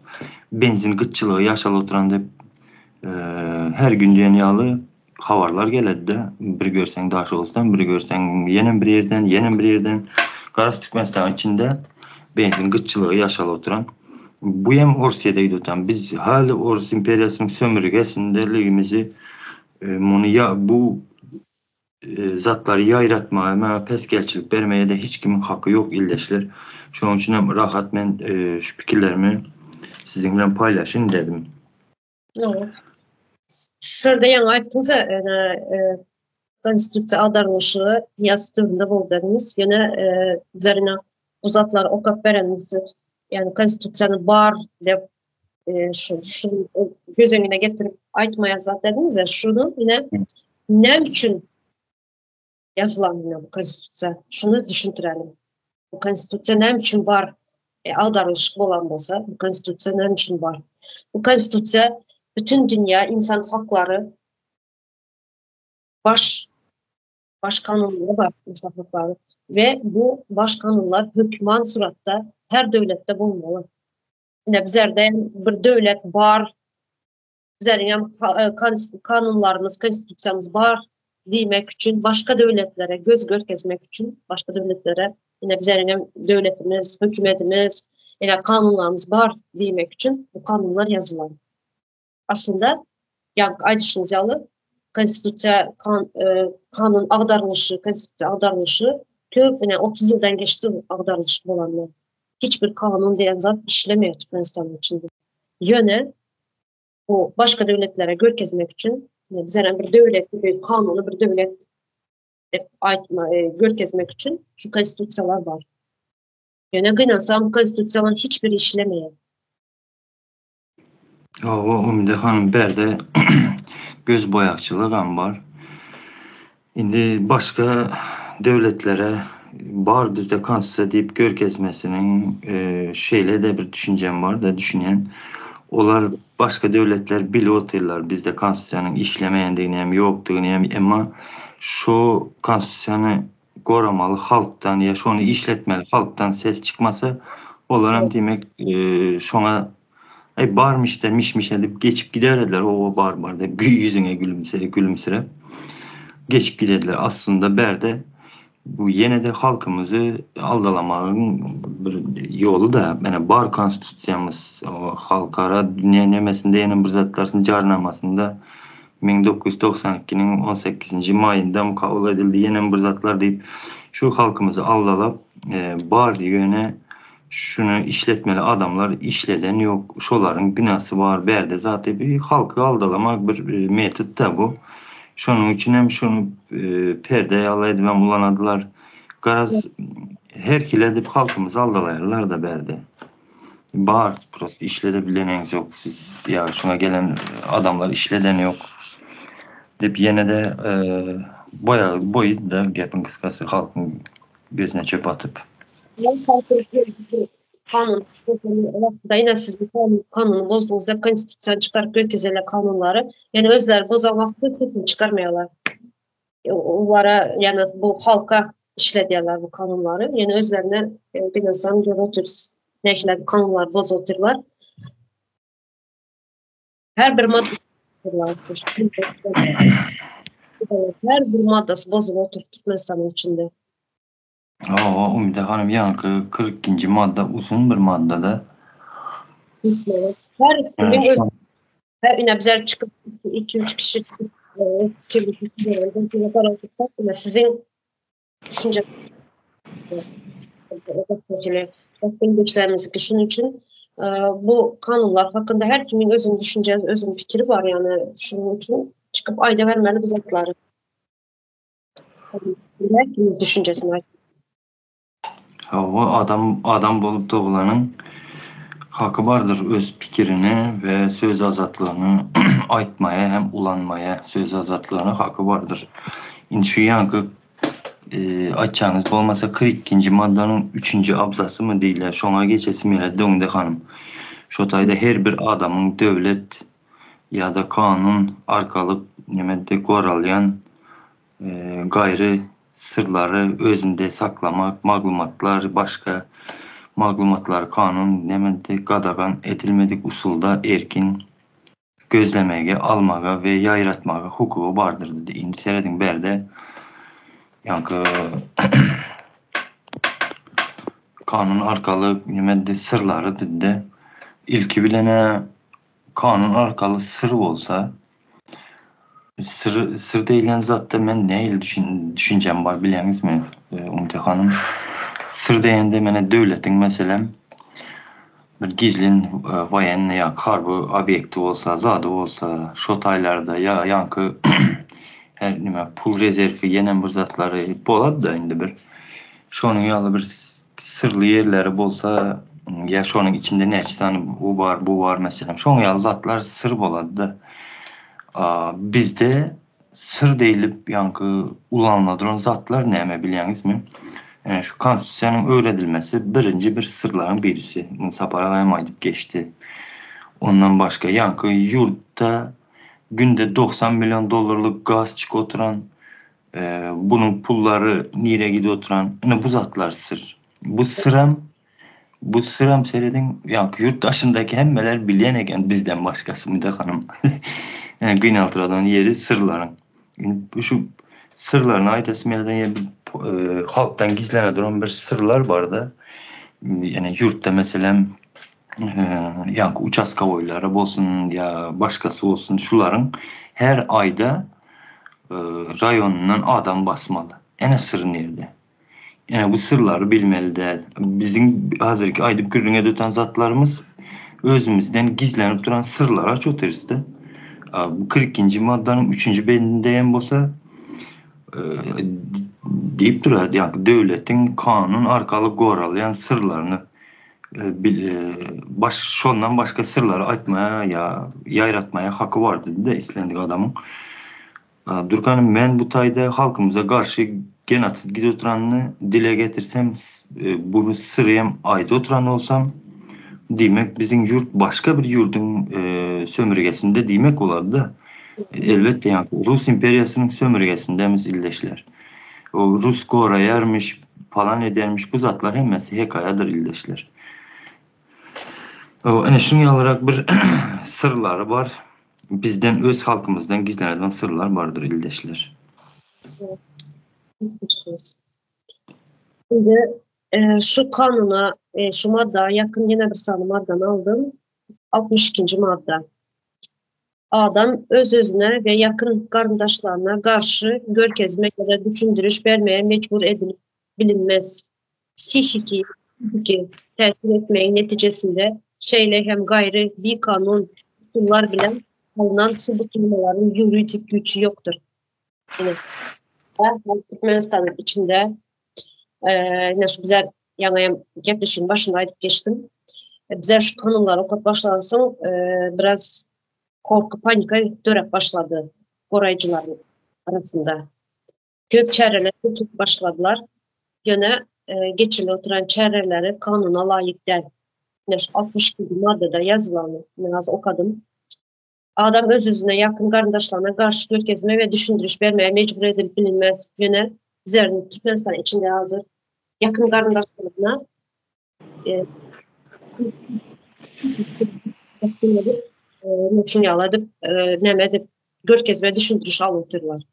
benzin gytçylygy ýaşalyp oturan dep e, her gün diýen ýaly habarlar geledi-de, bir görseň Daşoguzdan, bir görseň ýene bir ýerden, ýene bir ýerden. Garaz Türkmenistanyň içinde benzin gytçylygy ýaşalyp oturan. Bu hem Orsýede gidip oturan. Biz hali Orus imperiýasynyň sömürgesindeligimizi e, muny ýa bu e, zatlary ýaýratmaga, maňa pesgelçilik bermeye de hiç kimiň haky ýok ildeşler. Şonuň üçin hem rahat men e, şu pikirlerimi siziň bilen paýlaşyn dedim. Şurada ýaňy aýtdyňyz-a, ene, e, konstitusiýa agdarlyşygy Nyýazow döwründe boldy dediňiz. Ýöne e, Zarina bu zatlary okap bereniniz, ýagny konstitusiýany bar diýip e, şu şu göz öňüne getirip aýtmaýan zat dediňiz-ä, şuny ine näme üçin ýazylan ine bu konstitusiýa? Şuny düşündirelim. Bu konstitusiýa näme üçin bar? Agdarylyşyk bolan bolsa, bu konstitusiýa näme üçin bar? Bu konstitusiýa bütün dünýä insan haklary baş baş kanunlary bar insan haklary we bu baş kanunlar hökman suratda her döwletde bolmaly. Ine bizlerde bir döwlet bar, bizleriň hem kanunlarymyz, konstitusiýamyz bar diýmek üçin başga döwletlere göz görkezmek üçin başga döwletlere ine bizleriň hem döwletimiz, hökümetimiz, ine kanunlarymyz bar diýmek üçin bu kanunlar ýazylan. Aslynda ýaňky aýdyşyňyz ýaly konstitusiýa kan, e, kanun agdarylyşy, konstitusiýa agdarylyşy köp ine 30 ýyldan geçdi bu agdarylyş bolanyna. Hiç bir kanun diýen zat işlemeýär Türkmenistanyň içinde. Ýöne bu başga döwletlere görkezmek üçin bizler bir döwlet, bir kanuny bir döwlet dep aýtma, e, görkezmek üçin şu konstitusiýalar bar. Ýöne gynansam konstitusiýalaryň hiç biri işlemeýär. Hawa, Umide hanym bärde göz boýagçylygam bar. Indi başga döwletlere bar bizde konstitusiýa diýip görkezmesiniň şeýle-de bir düşünjem bar-da düşünýän. Olar başga döwletler bilip otyrlar bizde konstitusiýanyň işlemeýändigini hem ýokdugyny hem emma şo konstitusiýany goramaly halkdan ýa şony işletmeli halkdan ses çykmasa olaram diýmek şoňa Aý barmyş-da miş-miş edip geçip giderdiler owa bar bar diýip ýüzüňe gülümse gülümsiräp geçip giderdiler. Aslynda bärde bu ýene-de halkymyzy aldalamagyň bir ýoly-da ene bar konstitusiýamyz halkara dünýä nemesinde ýene bir zatlaryň jarnamasynda 1992-niň 18-nji maýynda kabul edildi ýenem bir zatlar diýip şu halkymyzy aldalap bar ýöne şuny işletmeli adamlar işleden ýok şolaryň günäsi bar bärde zat diýip halky aldalamak bir metod da bu şonuň üçin hem şuny perde ýaly edibem ulanadylar garaz her hili edip halkymyzy aldalaýarlar da bärde. Bar prosta işlede bileneňiz ýok siz ýa şuňa gelen adamlar işleden ýok diýip ýene-de boýa boýy da gepiň gysgasy halkyň gözüne çöp atyp. Kanun ýene siz bu kanuny bozduňyz diýip konstitusiýany çykaryp görkezerler kanunlary. Ýöne özleri bozan wagtda sesini çykarmaýarlar. Olara ýagny bu halka işledýärler bu kanunlary. Ýöne özlerine gynansaň görüp otyrys. Nähili kanunlar bozup otyrlar. Her bir madde Her bir maddasy bozup otyr Türkmenistanyň içinde. Hawa, Umyda hanym ýaňky 42-nji madda uzyn bir maddada. Her kimin öz her ine bizler çykyp 2-3 kişi çykyp siziň düşünje Geçlerimizdeki şunun üçin bu kanunlar hakynda her kimin özüniň düşünje, özüniň pikiri bar ýagny şunun üçin çykyp aýda bermeli bu zatlary. Her kimin düşünjesini aýt. Hawa, adam adam bolup doglanyň haky bardyr öz pikirini we söz azatlygyny aýtmaýa hem ulanmaýa söz azatlygyna haky bardyr. Indi şu ýaňky aýtjagyňyz bolmasa 42-nji maddanyň üçünji abzasymy diýilýär şoňa geçesim gelýär Döňde hanym. Şo taýda her bir adamyň döwlet ýa-da kanun arkaly nemede goralýan gaýry syrlary özünde saklamak, maglumatlar, başga maglumatlary kanun nemede gadagan edilmedik usulda erkin gözlemege, almaga we ýaýratmaga hukugy bardyr diýdi. Indi serediň bärde ýaňky kanun arkaly nemede syrlary diýdi. Ilki bilen-ä kanun arkaly syr bolsa, Syr, syr diýlen zatda men nähili düşün, düşünjem bar bilýäňizmi, Umte hanym? Syr diýende mene döwletiň meselem bir gizlin woýennyý ýa harby obýekti bolsa, zady bolsa, şo taýlarda ýa ýaňky her nime pul rezerwi ýenem bir zatlary bolady-da indi bir. Şonuň ýaly bir syrly ýerleri bolsa ýa şonuň içinde näçe sany u bar, bu bar meselem. Şoň ýaly zatlar syr bolady-da. Bizde syr diýlip ýaňky ulanyla duran zatlar näme bilýäňizmi? Ene şu konstitusiýanyň öwredilmesi birinji bir syrlaryň birisi. Muny Sapar aga hem aýdyp geçdi. Ondan başga ýaňky ýurtda günde 90 million dollarlyk gaz çykyp oturan, bunuň pullary nirä gidip oturan, ine bu zatlar syr. Bu syram bu syram serediň, ýaňky ýurt daşyndaky hemmeler bilýän eken bizden başgasy Müde hanym. Ine gynaltyradan ýeri syrlaryň. Indi şu syrlaryny aýdasym gelýän ýeri halkdan gizlene duran bir syrlar barda. Ýani ýurtda meselem ýaňky uçaskowoýlary bolsun ýa başgasy bolsun şularyň her aýda raýonyndan adam basmaly. Ene syr nirde? Ene bu syrlary bilmeli däl. Biziň hazirki aýdyp gürrüň edip oturan zatlarymyz özümizden gizlenip duran syrlary açyp otyrys-da. Bu 42-nji maddanyň üçünji bendinde hem bolsa diýip durýar, ýagny döwletiň kanun arkaly goralýan syrlaryny baş şondan başga syrlary aýtmaýa ýa ýaýratmaýa haky bar diýdi-de islendik adamyň. Dürkanym men bu taýda halkymyza garşy genosid gidip oturanyny dile getirsem bunu syry hem aýdyp oturan bolsam diýmek biziň ýurt başga bir ýurduň sömürgesinde diýmek bolady-da. Elbetde ýaňky Rus imperiýasynyň sömürgesindemiz ildeşler. O rus goraýarmyş falan edermiş bu zatlar hemmesi hekaýadyr ildeşler. O ine şuň ýalyrak bir syrlary bar. Bizden öz halkymyzdan gizleneden syrlar bardyr ildeşler. Şimdi e, şu kanuna, e, şu madda yakın yine bir sany maddany aldym. 62-nji madda. Adam öz-özüne we ýakyn garyndaşlaryna garşy görkezme ýa-da düşündiriş bermeye mejbur edilip bilinmez. Psihiki, fiziki täsir etmegiň netijesinde, şeýle hem gaýry bikanun usullar bilen alnan subutnamalaryň ýuridik güýji ýokdur. Ine, Türkmenistanyň içinde, ine şu bizler ýaňy hem gepleşigiň başynda aýdyp geçdim. Bizler şu kanunlary okap başlansoň, biraz korky, panika döräp başlady goraýjylaryň arasynda. Köp çäreler tutup başladylar. Ýöne geçirilip oturan çäreleri kanuna laýyk däl. Ine şu 62 maddada ýazylany men az okadym. Adam öz-özüne, ýakyn garyndaşlaryna garşy görkezme we düşündiriş bermäge mejbur edilip bilinmez. Ýöne bizleriň Türkmenistan içinde hazir ýakyn garyndaşlaryna şuny ýaly edip, näme edip görkezme düşündiriş alyp otyrlar.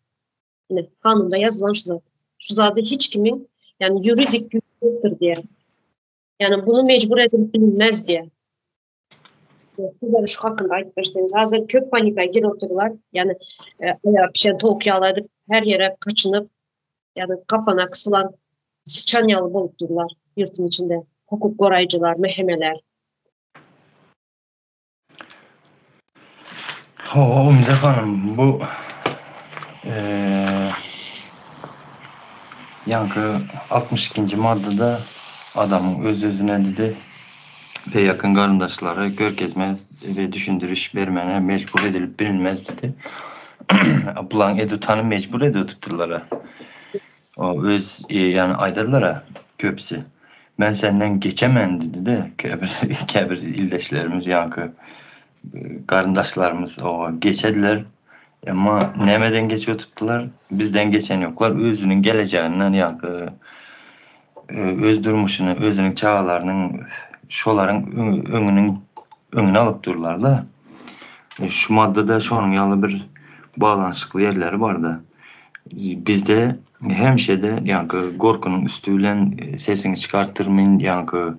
Ine, kanunda ýazylan şu zat. Şu zady hiç kimiň, ýagny ýuridik güýji ýokdur diýýär. Ýagny bunu mejbur edilip bilinmez diýýär. Sizler şu hakynda aýdyp berseňiz. Hazir köp panika girip otyrlar. Ýagny aýagy pişen towuk ýaly edip her ýere kaçynyp, ýagny gapana gysylan syçan ýaly bolup durlar ýurtuň içinde. Hukuk goraýjylar, mehemeler. Hawa, Umyda hanym, bu ýaňky 62-nji maddada adamyň öz-özüne didi we ýakyn garyndaşlary görkezme we düşündiriş bermäne mejbur edilip bilinmez didi. Bulaň edutany mejbur edip oturdylar-a. O öz ýany aýdarlar-a köpüsi. Men senden geçemen diýdi-de, käbir käbir ildeşlerimiz ýaňky garyndaşlarymyz o geçediler. Emma nämeden geçip oturdylar? Bizden geçen ýoklar. Özüniň gelejeginden ýaňky öz durmuşyny, özüniň çagalarynyň şolaryň öňüniň öňüni alyp durlar-da. Şu maddada şonuň ýaly bir baglanyşykly ýerleri bar-da. Bizde hemişe-de ýaňky gorkynyň üsti bilen sesiňi çykartdyrmyn, ýaňky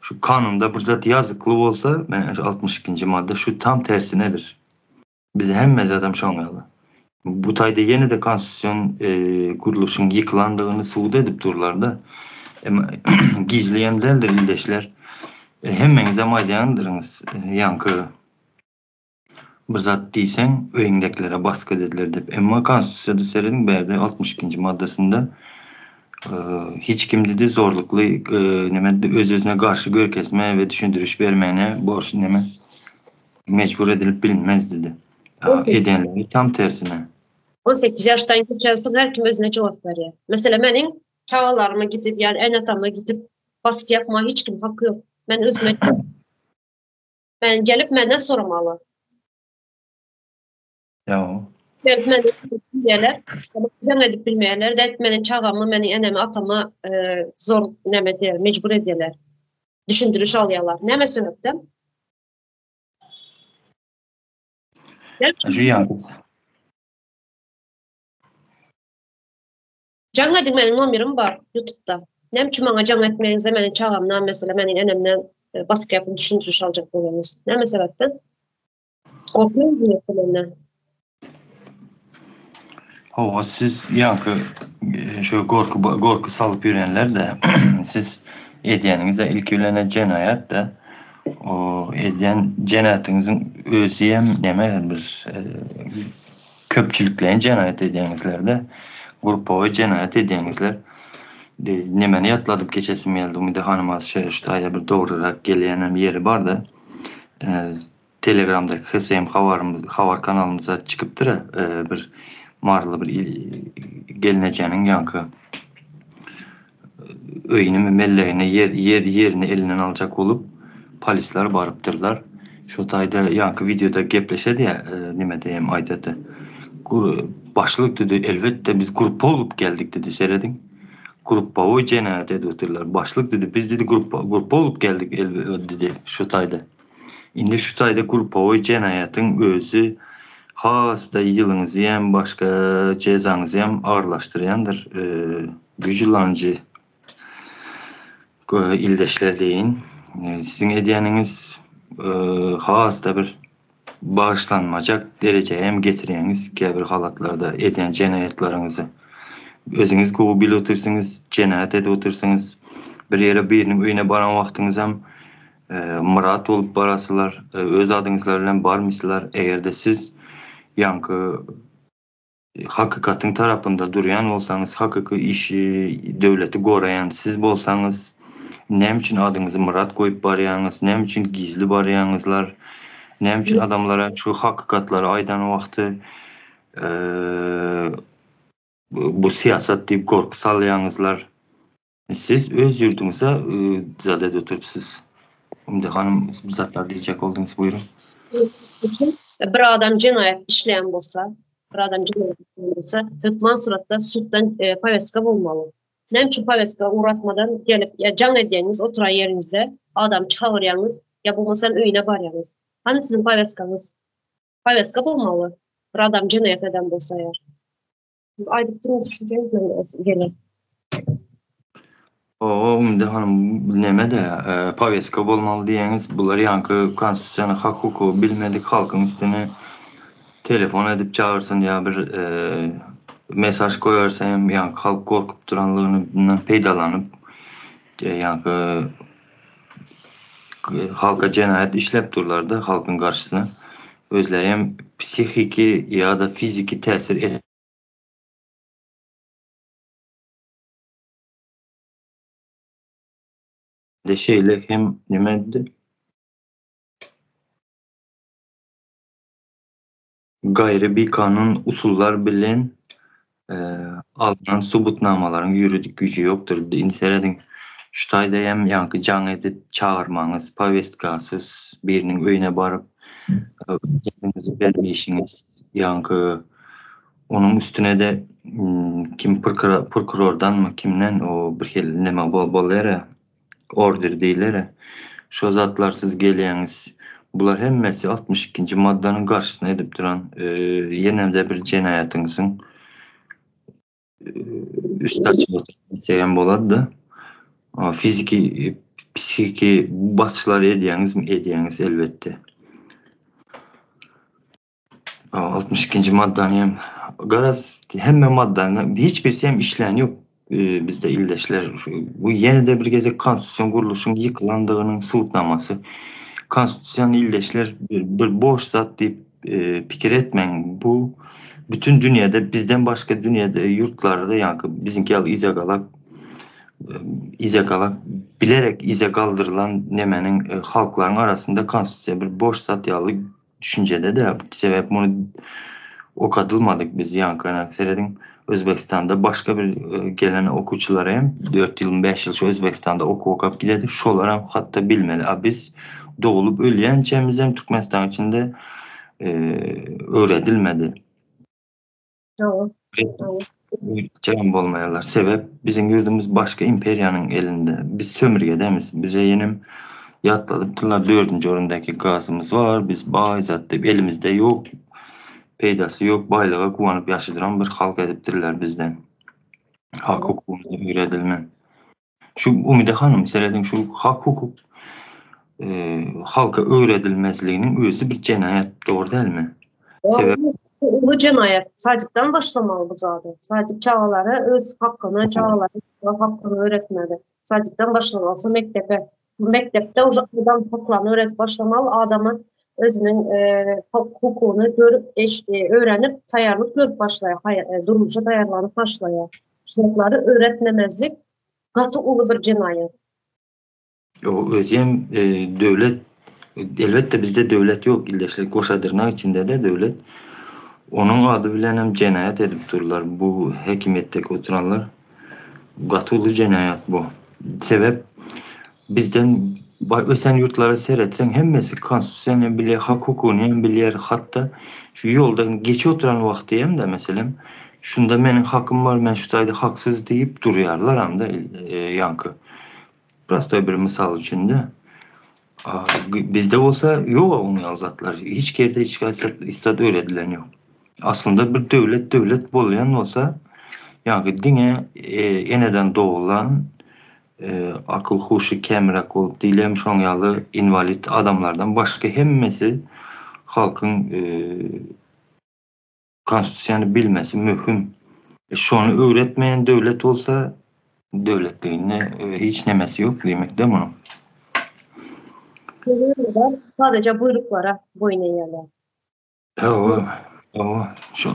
şu kanunda bir zat ýazykly bolsa, men 62-nji madda şu tam tersinedir. Bizde hemme zadam şoň ýaly. Bu taýda ýene-de konstitusion gurluşyň ýykylandygyny subut edip durlar-da. Emma gizli hem däldir ildeşler. Hemmeňizem aýdýandyryňyz, ýaňky Bir zat diýseň, öýüňdäkilere basgy edediler diýip. Emma Konstitusiýada serediň, bärde 62-nji maddasynda hiç kim diýdi zorlukly neme öz-özüne garşy görkezme we düşündiriş bermäne borç neme mejbur edilip bilinmez diýdi. Edenleri tam tersine. 18 ýaşdan geçensoň her kim özüne jogap berýär. Meselem meniň. Çagalaryma gidip ýa ene-atama gidip basgy ýapmaga hiç kim haky ýok. Men özüme Men gelip menden soramaly. Ýa. Gelip menden bilmeýärler. Jaň edip bilmeýärler. Gelip meniň çagamy, meniň enemi, atamy e, zor näme diýer, mejbur edýärler. Düşündiriş alýarlar. Näme sebäpden? Şu ýaňky. Jaň ediň meniň nomerim bar ýutubda. Näme üçin maňa jaň etmeýäňizde meniň çagamdan mesele meniň enemden e, basyp ýapyp düşündiriş aljak bolýaňyz. Näme sebäpden? Gorkmaýaňyzmy ýoksa menden? Hawa siz ýaňky e, şu gorky gorky salyp ýörenler-de siz edýäniňiz ilki bilen jenaýat-da. O edýän jenaýatyňyzyň özi hem näme bir e, Köpçülikleýin jenaýat edýäňizlerde, gruppawoý jenaýat edýäňizler. Nemeni ýatladyp geçesim geldi, Umyda hanym az şu taýda bir dogryrak gelýänem ýeri barda. Telegramdaky HSM habarymyz habar kanalymyzda çykypdyr bir maryly bir gelnejäniň ýaňky öýüni mellegini ýer ýer ýerini elinden aljak bolup polisler barypdyrlar. Şo taýda ýaňky wideoda gepleşedi nime diýem aýdady. Başlyk dedi elbetde biz gruppa bolup geldik dedi serediň. Gruppawoý jenaýat edip otyrlar. Başlyk dedi biz dedi gruppa gruppa bolup geldik dedi şo taýda. Indi şu taýda gruppawoý jenaýatyň özi has-da ýylyňyzy hem başga jezaňyzy hem agyrlaşdyrýandyr. Güýjülanjy ildeşler deýin. Siziň edýäniňiz has-da bir bagyşlanmajak derejä hem getirýäňiz käbir halatlarda edýän jenaýatlaryňyzy. Özüňiz gowy bilip otyrsyňyz, jenaýat edip otyrsyňyz. Bir ýere biriniň öýüne baran wagtyňyzam Myrat bolup barasylar, öz adyňyzlar bilen barmysylar, eger-de siz ýaňky hakykatyň tarapynda durýan bolsaňyz, hakyky işi, döwleti goraýan siz bolsaňyz, näme üçin adyňyzy Myrat goýup barýaňyz, näme üçin gizli barýaňyzlar, näme üçin adamlara şu hakykatlary aýdan wagty bu syýasat diýip gorky salýaňyzlar? Siz öz ýurduňyza zat edip oturypsyz. Umyda hanym bir zatlar diýjek bolduňyz, buýruň. Bir adam jenaýat işleýän bolsa, bir adam jenaýat işleýän bolsa, hökman suratda suddan e, poweska bolmaly. Näme üçin poweska ugratmadan gelip ýa jaň edýäňiz oturan ýeriňizde, adam çagyrýaňyz, ýa bolmasa öýüne barýaňyz. Hany siziň poweskaňyz? Poweska bolmaly. Bir adam jenaýat eden bolsa eger. Siz aýdyp duruň düşünjeňiz gelen. O Umyda hanym neme-de poweska bolmaly diýýäňiz, bular ýaňky konstitusiýany hak hukugy bilmedik halkyň üstüne telefon edip çagyrsyn ýa bir mesaž goýarsa hem ýaňky halk gorkup duranlygyndan peýdalanyp ýaňky halka jenaýat işläp durlarda halkyň garşysyna özleri hem psihiki ýa-da fiziki täsir De şeýle hem neme eddi? Gaýry bikanun usullar bilen alnan subutnamalaryň ýuridik güýji ýokdur. Indi serediň, şu taýda hem ýaňky jaň edip çagyrmaňyz, powestkasyz biriniň öýüne baryp, özüňizi bermeýşiňiz, ýaňky onuň üstüne-de kim prokurordanmy, kimden o bir hili neme bolýar-a, order diýilere. Şo zatlarsyz gelýäňiz. Bular hemmesi 62-nji maddanyň garşysyna edip duran ýene-de bir jenaýatyňyzyň üsti açyp oturan diýsek hem bolady-da. Fiziki, psihiki basyşlary edýäňizmi? Edýäňiz elbetde. 62-nji maddany hem garaz hemme maddany hiç birisi hem işlän ýok bizde ildeşler. Bu ýene-de bir gezek konstitusion gurluşyň ýykylandygynyň subutnamasy. Konstitusiýany ildeşler bir boş zat diýip pikir etmäň. Bu bütün dünýäde bizden başga dünýäde ýurtlarda ýaňky biziňki ýaly yza galak yza galak bilerek yza galdyrylan nemeniň halklaryň arasynda konstitusiýa bir boş zat ýaly düşünjede-de sebäp muny. Okadylmadyk biz ýaňky serediň Özbegistanda başga bir gelen okuwçylar hem 4 ýyl 5 ýyl şu Özbegistanda okuw okap gidedi şolar hem hatda bilmeli a biz dogulup ölýänçämiz hem Türkmenistanyň içinde öwredilmedi. Dogry. Jam bolmaýarlar. Sebäp biziň ýurdumyz başga imperiýanyň elinde. Biz sömürgedemiz. Bize ýenem ýatladypdyrlar dördünji orundaky gazymyz bar, biz baý zat diýip elimizde ýok. Peýdasy ýok baýlyga guwanyp ýaşadyran bir halk edipdirler bizden. Hak hukugymyz öwredilmän. Şu Umyda hanym serediň şu hak hukuk halka öwredilmezliginiň özi bir jenaýat dogry dälmi? Sebäp uly jenaýat. Sadikden başlamaly bu zady. Sadik çagalara öz hakyny, çagalara hakyny öwretmeli. Sadikden başlamaly, soň mekdepe. Mekdepde uje adam haklaryny öwredip başlamaly, adama özüniň hukugyny görüp, öwrenip, taýýarlyk görüp başlaýar, durmuşa taýýarlanyp başlaýar. Şu zatlary öwretmemezlik gaty uly bir jenaýat. O özem döwlet elbetde bizde döwlet ýok ildeşler goşa dyrnak içindede döwlet. Onuň ady bilenem jenaýat edip durlar bu häkimiýetdeki oturanlar. Gaty uly jenaýat bu. Sebäp bizden ösen ýurtlara seretseň hemmesi konstitusiýany hem bilýär, hak hukugyny hem bilýär, hatda şu ýoldan geçip oturan wagty hem-de meselem şunda meniň hakym bar, men şu taýda haksyz diýip durýarlaram-da ýaňky. Prostoý bir mysal üçin-de. Bizde bolsa ýok onuň ýaly zatlar. Hiç ýerde hiç haýsy zat öwredilen ýok. Aslynda bir döwlet döwlet bolýan bolsa, ýaňky diňe eneden doglan akyl huşy kemräk bolup diýlem şoň ýaly inwalid adamlardan başga hemmesi halkyň konstitusiýany bilmesi möhüm. Şony öwretmeýän döwlet bolsa döwletliginde hiç nemesi ýok diýmekde munuň. Sadece buýruklara boýun egýärler. Hawa, hawa, şo.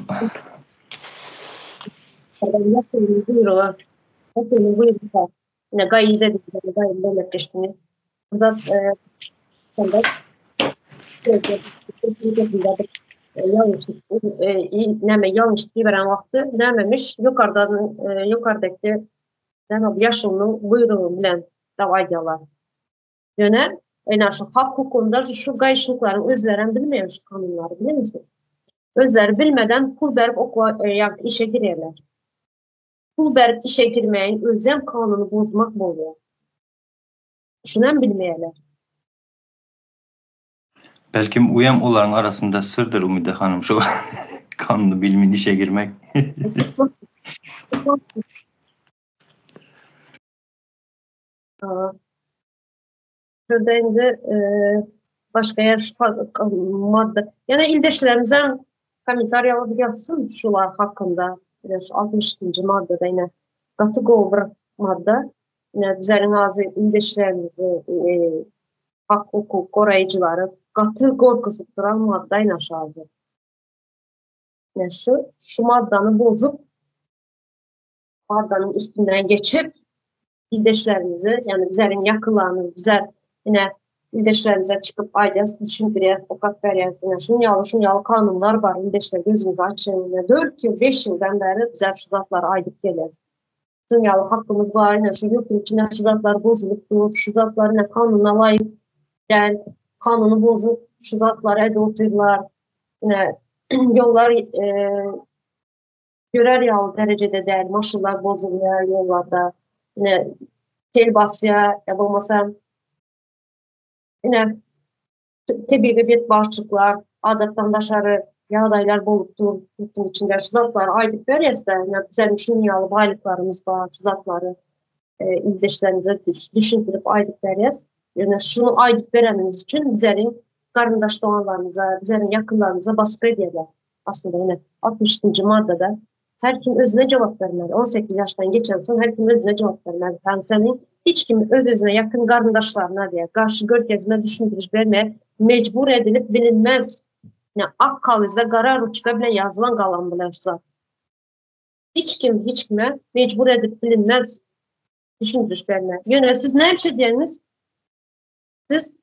Buýruga, buýruga. Ine gaýyda diýip, gaýy belläp geçdiňiz. Zat şonda näme ýalňyş iberen wagty nämemiş ýokardan ýokardaky näme ýaşulynyň buýrugy bilen dap aýdýarlar. Ýöne ene şu hak hukugynda şu gaýyşlyklaryň özlerem bilmeýär şu kanunlary bilýärsiňizmi? Özleri bilmeden pul berip okuwa ýa işe girýärler. Pul berip işe girmegiň özem kanuny bozmak bolýar. Şunam bilmeýärler. Belkim uýam olaryň arasynda syrdyr Umyda hanym şu kanuny bilmin işe girmek. Şurada indi başga ýer şu madda. Ýene ildeşlerimizem kommentariýa ýazsyn şular hakynda. Şu 62-nji maddada ýene gaty gowy bir madda. Ine bizleriň azy ildeşlerimizi hak hukuk goraýjylary gaty gorkuzyp duran madda ine şu azy. Ine şu şu maddany bozup maddanyň üstünden geçip ildeşlerimizi, ýagny bizleriň ýakynlarymyzy bizler ine ildeşlerimize çykyp aýdýas, düşündirýäs, okap berýäs. Ine şuň ýaly, şuň ýaly kanunlar bar, ildeşler gözüňizi açyň. Ine 4 ýyl, 5 ýyldan bäri bizler şu zatlary aýdyp gelýäs. Şuň ýaly hakymyz bar, ine şu ýurtuň içinde şu zatlar bozulyp dur, şu zatlar ine kanuna laýyk däl, kanuny bozup şu zatlary edip otyrlar. Ine ýollar e, görer ýaly derejede däl, maşynlar bozulýar ýollarda. Ine tel basýar, ýa bolmasa ine tebigy betbagtçylyklar, adatdan daşary ýagdaýlar bolup dur ýurduň içinde. Şu zatlary aýdyp berýäs-de, ine bizem şunuň ýaly baýlyklarymyz bar, şu zatlary e, ildeşlerimize düşündirip aýdyp berýäs. Ýöne şuny aýdyp berenimiz üçin bizleriň garyndaş doganlarymyza, bizleriň ýakynlarymyza basgy edýärler. Aslynda ine 62-nji maddada Her kim özüne jogap bermeli. 18 ýaşdan geçen soň her kim özüne jogap bermeli. Yani seni hiç kim öz-özüne ýakyn garyndaşlaryna diýe garşy görkezme düşündiriş berme mejbur edilip bilinmez. Yani ak kagyzda gara ruçka bilen ýazylan galam bilen şu zat. Hiç kim hiç kime mejbur edip bilinmez düşündiriş berme. Ýöne siz näme şey diýeniz? Siz.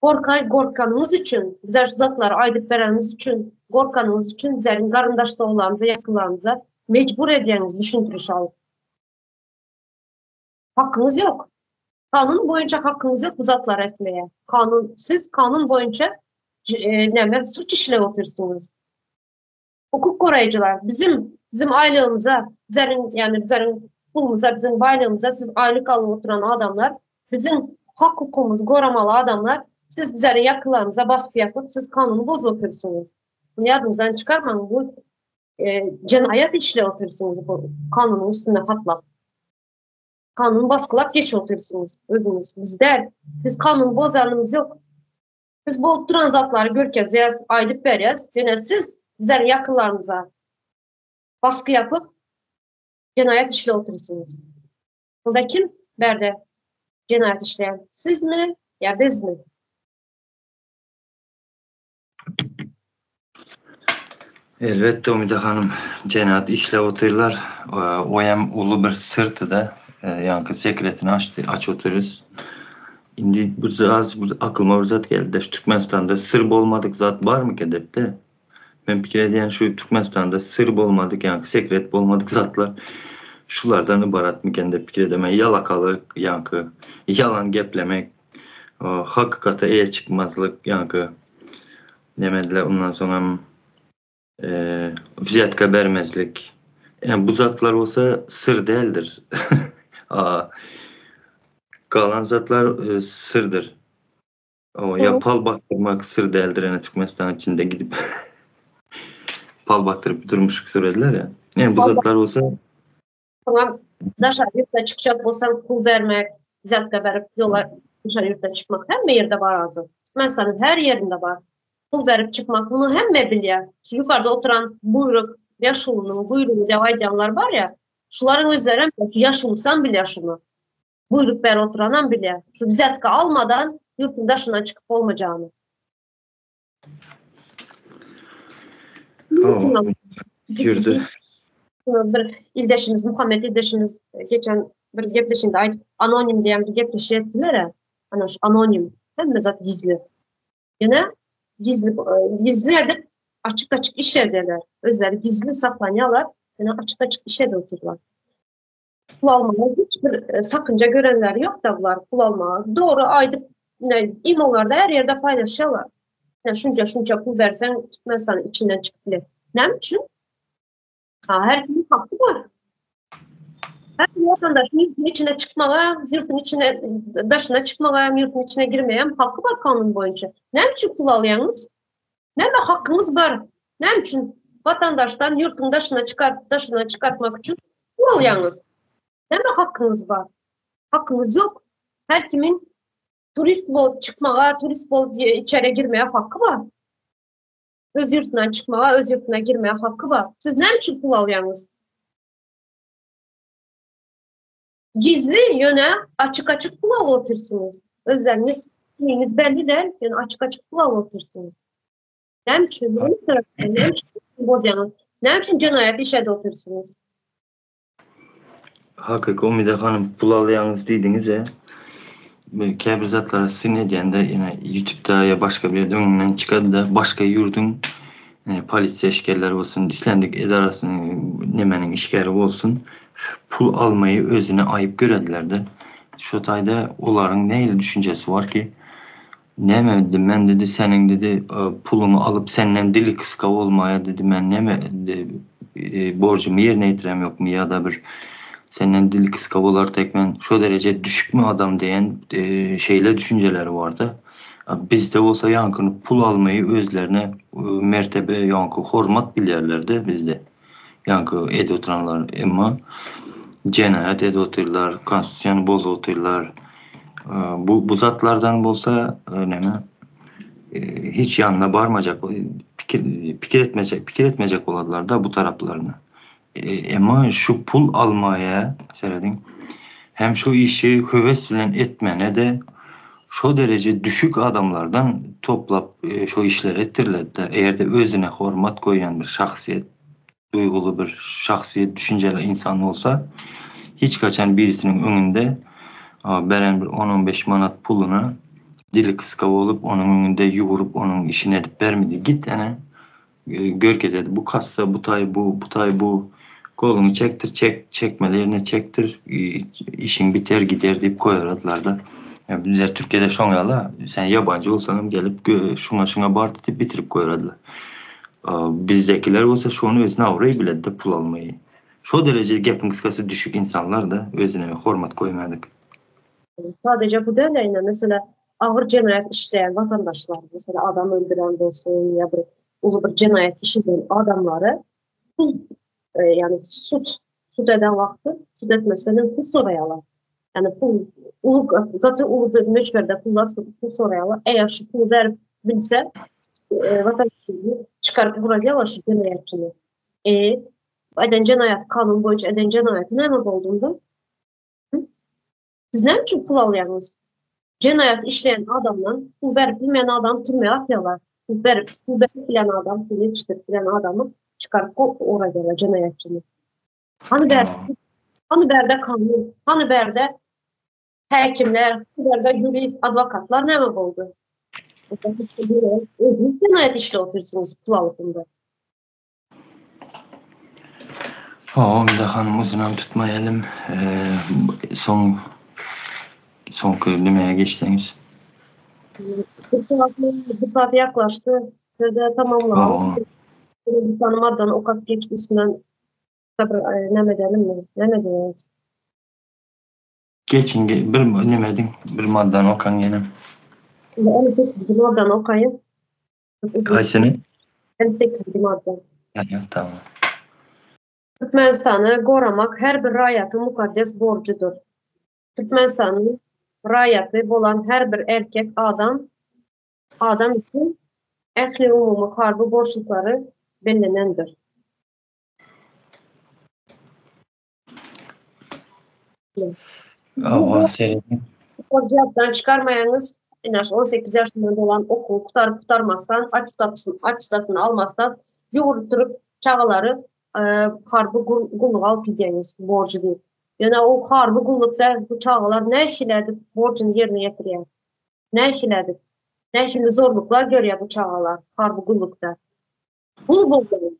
Gorka gorkanyňyz üçin, bizler şu zatlary aýdyp berenimiz üçin, gorkanyňyz üçin bizleriň garyndaş doganlarymyza, ýakynlarymyza mejbur edýäňiz düşündiriş alyp. Hakyňyz ýok. Kanun boýunça hakyňyz ýok bu zatlary etmeye. Kanun, siz kanun boýunça e, näme suç işläp otyrsyňyz. Hukuk goraýjylar bizim bizim aýlygymyza, bizleriň ýagny bizleriň pulumyza, biziň baýlygymyza siz aýlyk alyp oturan adamlar, biziň hak hukugymyzy goramaly adamlar, siz bizleriň ýakynlarymyza basgy ýapyp, siz kanuny bozup otyrsyňyz. Muny ýadyňyzdan çykarmaň, bu e, jenaýat işläp otyrsyňyz bu kanunyň üstünde hatlap. Kanuny basgylap geçip otyrsyňyz özüňiz. Biz däl. Biz kanuny bozanymyz ýok. Biz bolup duran zatlary görkezýäs, aýdyp berýäs. Ýöne siz bizleriň ýakynlarymyza basgy ýapyp, jenaýat işläp otyrsyňyz. Onda kim bärde jenaýat işleýän? Sizmi ýa bizmi? Elbetde Umyda hanym, jenaýat işläp otyrlar. O hem uly bir syrdy-da. Ýaňky sekretini açdy, açyp otyrys. Indi bir az bir aklyma bir zat geldi. Şu Türkmenistanda syr bolmadyk zat barmyka depde. Men pikir edýän şu Türkmenistanda syr bolmadyk, ýaňky sekret bolmadyk zatlar şulardan ybaratmyken dep pikir edýän. Ýalakalyk, ýaňky ýalan geplemek, hakykata eýe çykmazlyk, ýaňky nemediler, ondan soňam wzýatka bermezlik. Ýa bu zatlar bolsa syr däldir. Galan zatlar syrdyr. Ýa pal bakdyrmak syr däldir ene Türkmenistan içinde gidip pal bakdyryp durmuş sürediler ya. Ýa bu zatlar bolsa Soňam daşary ýurtda çykjak bolsaň pul bermek, wzýatka berip ýola daşary ýurtda çykmak hemme ýerde bar hazir. Türkmenistanyň her ýerinde bar. Pul berip çykmak muny hemme bilýär. Şu ýukarda oturan buýruk, ýaşulynyň buýrugy diýip aýdýanlar bar ýa, şularyň özlerem belki ýaşulusam bilýär şuny. Buýruk berip oturanam bilýär. Şu wzýatka almadan ýurtuň daşyndan çykyp bolmajagyny. Ýürdi. Bir ildeşimiz Muhammet ildeşimiz e, geçen bir gepleşiginde aýdyp anonim diýen bir gepleşik etdiler. Ana şu anonim hemme zat gizli. Ýöne gizli e, gizli edip açyk açyk iş ederler. Özleri gizli saklanýarlar. Ýöne açyk açyk iş edip otyrlar. Pul almaga hiç bir e, sakynca görenleri ýok da bular pul almaga. Dogry aýdyp, imolarda her ýerde paýlaşýarlar. Sen şunça şunça pul berseň Türkmenistanyň içinden çykyp biler. Näme üçin? Ha, her kimin haky bar. Her bir vatandaşyň ýurduň içine çykmaga, ýurduň içine daşyna çykmaga, ýurduň içine girmege hem haky bar kanun boýunça. Näme üçin pul alýaňyz? Näme hakyňyz bar? Näme üçin vatandaşdan ýurduň daşyna çykar, daşyna çykartmak üçin pul alýaňyz? Näme hakyňyz bar? Hakyňyz ýok. Her kimin turist bolup çykmaga, turist bolup içeri girmege haky bar. Öz ýurdundan çykmaga, öz ýurduna girmege haky bar. Siz näme üçin pul alýaňyz? Gizli ýöne açyk-açyk pul alyp otyrsyňyz. Özleriňiz kimligiňiz belli däl, ýöne açyk-açyk pul alyp otyrsyňyz. Näme üçin? Näme üçin bozýaňyz? Näme üçin jenaýat iş edip otyrsyňyz? Hakyky Umyda hanym pul alýaňyz diýdiňiz-ä. Bir käbir zatlara syn edýände ýene ýutubda ýa başga bir ýerde öňüňden çykady-da başga ýurduň polisiýa işgärleri bolsun, islendik edarasynyň nemeniň işgäri bolsun pul almaýy özüne aýyp görediler-de. Şo taýda olaryň nähili düşünjesi bar ki, näme diýdi, men diýdi seniň diýdi puluňy alyp senden dili gysga bolmaýa diýdi, men näme borjumy ýerine ýetirem ýokmy ýa-da bir senden dili gysga bolar tek men şo dereje düşükmi adam diýen şeýle düşünjeleri barda. Bizde bolsa ýaňkyny pul almaýy özlerine mertebe ýaňky hormat bilýärlerde bizde. Ýaňky edip oturanlar emma jenaýat edip otyrlar, konstitusiýany bozup otyrlar. Bu bu zatlardan bolsa näme hiç ýanyna barmajak, pikir pikir etmejek, pikir etmejek boladylar-da bu taraplaryny. Emma şu pul almaýa serediň, hem şu işi höwes bilen etmene-de şo dereje düşük adamlardan toplap şo işleri etdiriledi-de. Eger-de özüne hormat goýýan bir şahsyýet, duýguly bir şahsyýet, düşünjeli insan bolsa, hiç haçan birisiniň öňünde beren bir on-on beş manat puluna. Dili gysga bolup, onuň öňünde ýugrup, onuň işini edip bermedi. Git ene, görkezedi. Bu kassa, bu taý bu, bu taý bu. Goluňy çekdir, çek, çekmeli ýerine çekdir, işiň biter gider diýip goýaradylar-da. Bizler Türkiýede şoň ýaly, sen ýabanjy bolsaň hem gelip, şuňa-şuňa bar diýip bitirip goýaradylar. Bizdekiler bolsa şony özüne abraý biledi-de pul almaýy. Şo dereje gepiň gysgasy düşük insanlar-da, özüne hormat goýmadyk. Sadece bu däl ýa mesela agyr jenaýat işleýän watandaşlar, mesela adam öldüren bolsun ýa bir uly bir jenaýat işleden adamlary pul e, ýani sud sud eden wagty sud etmezden öň pul soraýarlar. Ýani pul uly gaty uly bir möçberde pullar pul soraýarlar. Eger şu puly berip bilse e, vatandaşy çykaryp vuracaklar şu jenaýatçyny. E, eden jenaýat kanun boýunça eden jenaýaty näme boldy onda? Siz näme üçin pul alýaňyz? Jenaýat işleýän adamdan pul berip bilmeýän adamy türmä atýarlar. Pul berip, pul berip bilen adam, pul ýetişdirip bilen adamy çykaryp ugraýarlar jenaýatçyny. Hany bärde, hany bärde kanun, hany bärde häkimler, hany bärde ýurist, adwokatlar näme boldy? Özüňiz jenaýat işläp otyrsyňyz pul alyp indi. Hawa, Umida hanym uzynam tutmaýalym. Soň soňky nimäge geçseňiz. Bir saat ýaklaşdy. Size tamamlamak. Bir sany maddany okap geçip üstünden sabr näme edelimmi? Näme diýýäňiz? Geçiň bir neme ediň, bir maddany okaň ýene. Bir maddany okaýyn. Haýsyny? 58-nji madda. Ýa, tamam. Türkmenistany goramak her bir raýatyň mukaddes borjudyr. Türkmenistanyň raýaty bolan her bir erkek adam adam üçin ähliumumy harby borçluklary bellenendir. Hawa, serediň. Ýatdan çykarmaýaňyz, ine şu 18 ýaşyndan dolan okuwy gutaryp gutarmazdan, attestatyny attestatyny almazdan ýugrup durup çagalary e, harby gulluga alyp gidýäňiz borjy diýip. Ýöne o harby gullukda bu çagalar nähili edip borjuny ýerine ýetirýär? Nähili edip? Nähili zorluklar görýär bu çagalar harby gullukda? Gul bolýar.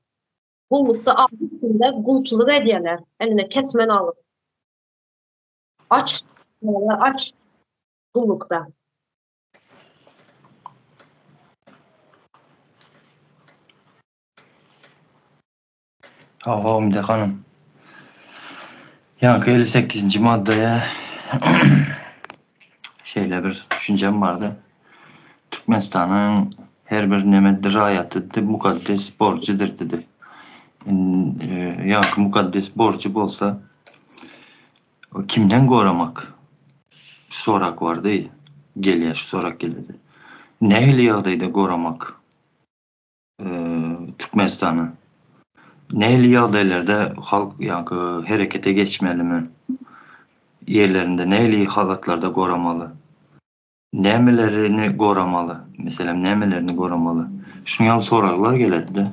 Gullukda adyň üstünde gulçulyk edýärler, eline ketmen alyp. Aç, aç gullukda. Hawa, Umide hanym. Ýaňky 58-nji maddaya şeýle bir düşünjem bardy. Türkmenistanyň her bir nemedir raýatydy mukaddes borjudyr dedi. Ýaňky mukaddes borjy bolsa kimden goramak sorak bardy gelýär şu sorak gelýär. Nähili ýagdaýda goramak Türkmenistany? Nähili ýagdaýlarda halk ýaňky herekete geçmelimi? Ýerlerinde nähili halatlarda goramaly? Nämelerini goramaly? Meselem, nämelerini goramaly? Şunuň ýaly soraglar geledi-de.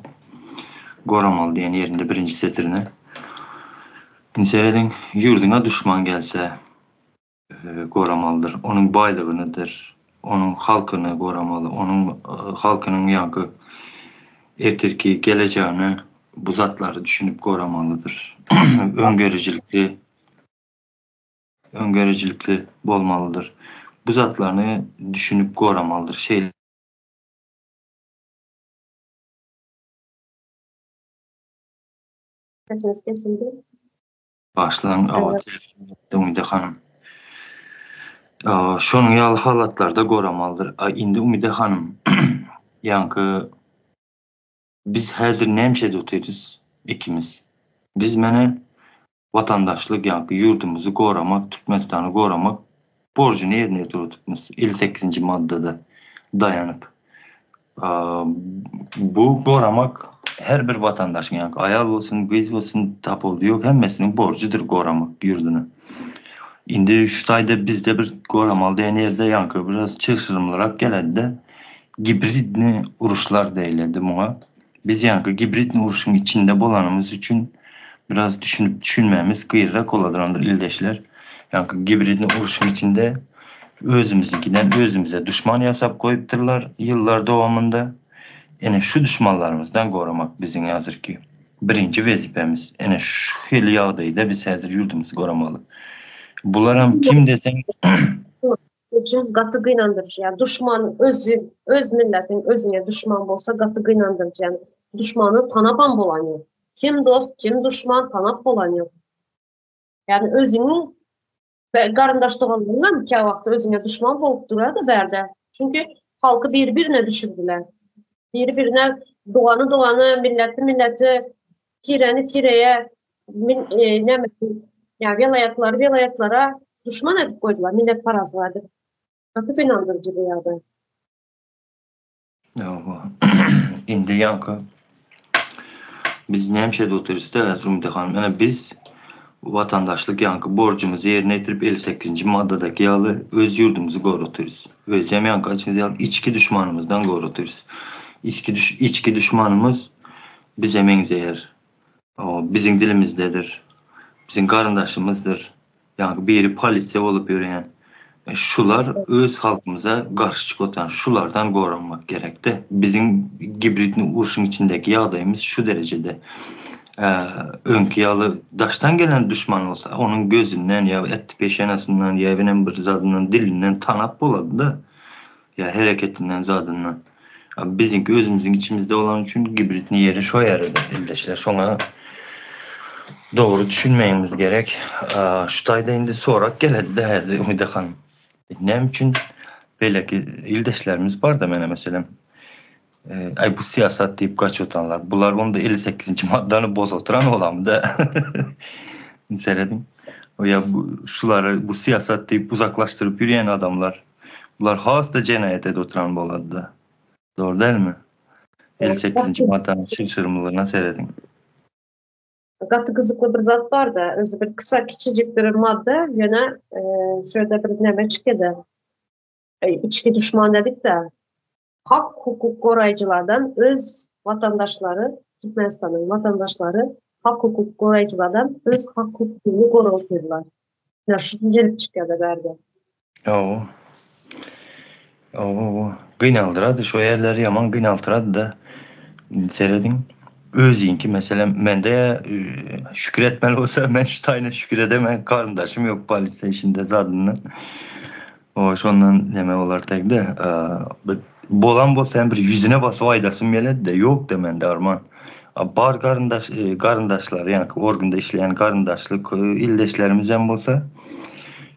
Goramaly diýen ýerinde birinji setirine. Indi serediň, ýurduňa duşman gelse, goramalydyr. Onuň baýlygynydyr, onuň halkyny goramaly, onuň halkynyň ýaňky ertirki gelejegini bu zatlary düşünip goramalydyr. Öňgörüjilikli öňgörüjilikli bolmalydyr. Bu zatlaryny düşünip goramalydyr. Şeýle Sesiňiz kesildi. Başlaň awa telefon ýokdy Umyda hanym. Şonuň ýaly halatlarda goramalydyr. A indi Umyda hanym ýaňky biz häzir näme edip otyrys ikimiz? Biz mene watandaşlyk ýaňky ýurdumyzy goramak, Türkmenistany goramak borjuny ýerine ýetirip otyrys 58-nji maddada daýanyp. Bu goramak her bir watandaşyň ýaňky aýal bolsun, gyz bolsun tapawudy ýok hemmesiniň borjudyr goramak ýurduny. Indi şu taýda bizde bir goramaly diýen ýerde ýaňky biraz çylşyrymlyrak geledi-de gibridni uruşlar diýiledi muňa. Biz ýaňky gibridni urşuň içinde bolanymyz üçin biraz düşünip düşünmemiz gyýyrak boladyrandyr ildeşler. Ýaňky gibridni urşuň içinde. Özümiziňkiden özümize duşman ýasap goýupdyrlar ýyllar dowamynda. Ene şu duşmanlarymyzdan goramak biziň häzirki birinji wezipemiz. Ene şu hili ýagdaýda biz häzir ýurdumyzy goramaly. Bularam kim deseň. Üçin gaty gynandyryjy. Ýa duşman özi öz milletiň özüňe duşman bolsa gaty gynandyryjy. Ýani duşmany tanapam bolan ýok. Kim dost, kim duşman tanap bolan ýok. Ýani özüňiň garyndaş doganlaryňam käwagt özüňe duşman bolup durýar-da bärde. Çünki halky biri-birine düşürdiler. Biri-birine dogany dogany, milleti milleti, tireni tireye, e, näme ýa welaýatlary welaýatlara duşman edip goýdular, milletparazlar edip. Gaty gynandyryjy bu ýagdaý. Ýa, indi ýaňky biz näme şeýdip otyrys-da, Zumda hanym, ene biz watandaşlyk ýaňky borjumyzy ýerine ýetirip 58-nji maddadaky ýaly öz ýurdumyzy gorap otyrys. Özem ýaňky aýdyşyňyz ýaly içki duşmanymyzdan gorap otyrys. Içki düş içki duşmanymyz bize meňzeýär. O biziň dilimizdedir. Biziň garyndaşymyzdyr. Ýaňky biri polisiýa bolup ýörýän. E, şular öz halkymyza garşy çykyp oturan şulardan goranmak gerekde. Biziň gibridni urşuň içindäki ýagdaýymyz şu derejede. E, öňki ýaly daşdan gelen duşman bolsa, onuň gözünden ýa et peşenasyndan ýa bilen bir zadyndan dilinden tanap bolady-da. Ýa hereketinden zadyndan. Biziňki özümiziň içimizde bolany üçin gibridni ýeri şo ýerde ildeşler. Şoňa dogry düşünmegimiz gerek. Şu taýda indi sorak geledi-de häzir Umyda hanym. Näme üçin beýleki ildeşlerimiz bar-da mena meselem aý bu syýasat diýip gaçyp otanlar. Bular onda 58-nji maddany bozup oturan bolamyda. Serediň. Ýa bu şulary bu syýasat diýip uzaklaşdyryp ýürýän adamlar. Bular has-da jenaýat edip oturan bolady-da. Dogry dälmi? 58-nji maddanyň çylşyrymlylygyna serediň. Gaty gyzykly bir zat bar-da, özi bir kysa kiçijik bir madda, ýöne şu ýerde bir näme çykýar-da. Içki duşman dedik-de, hak hukuk goraýjylardan öz watandaşlary, Türkmenistanyň watandaşlary hak hukuk goraýjylardan öz hak hukugyny gorap otyrlar. Ýa şu gelip çykýar-da bärde. Hawa. Hawa, gynaldyrady şo ýerleri ýaman gynaltyrady-da. Serediň, özüňki meselem mende şükür etmeli bolsa men şu taýyna şükür edemen garyndaşym ýok polisiýa işinde zadynda. O şondan neme bolar tegde bir bolan bolsa hem bir ýüzüne basyp aýdasym geledi-de ýok-da mende arman. Bar garyndaş garyndaşlar ýa organda işleýän garyndaşlyk ildeşlerimizem bolsa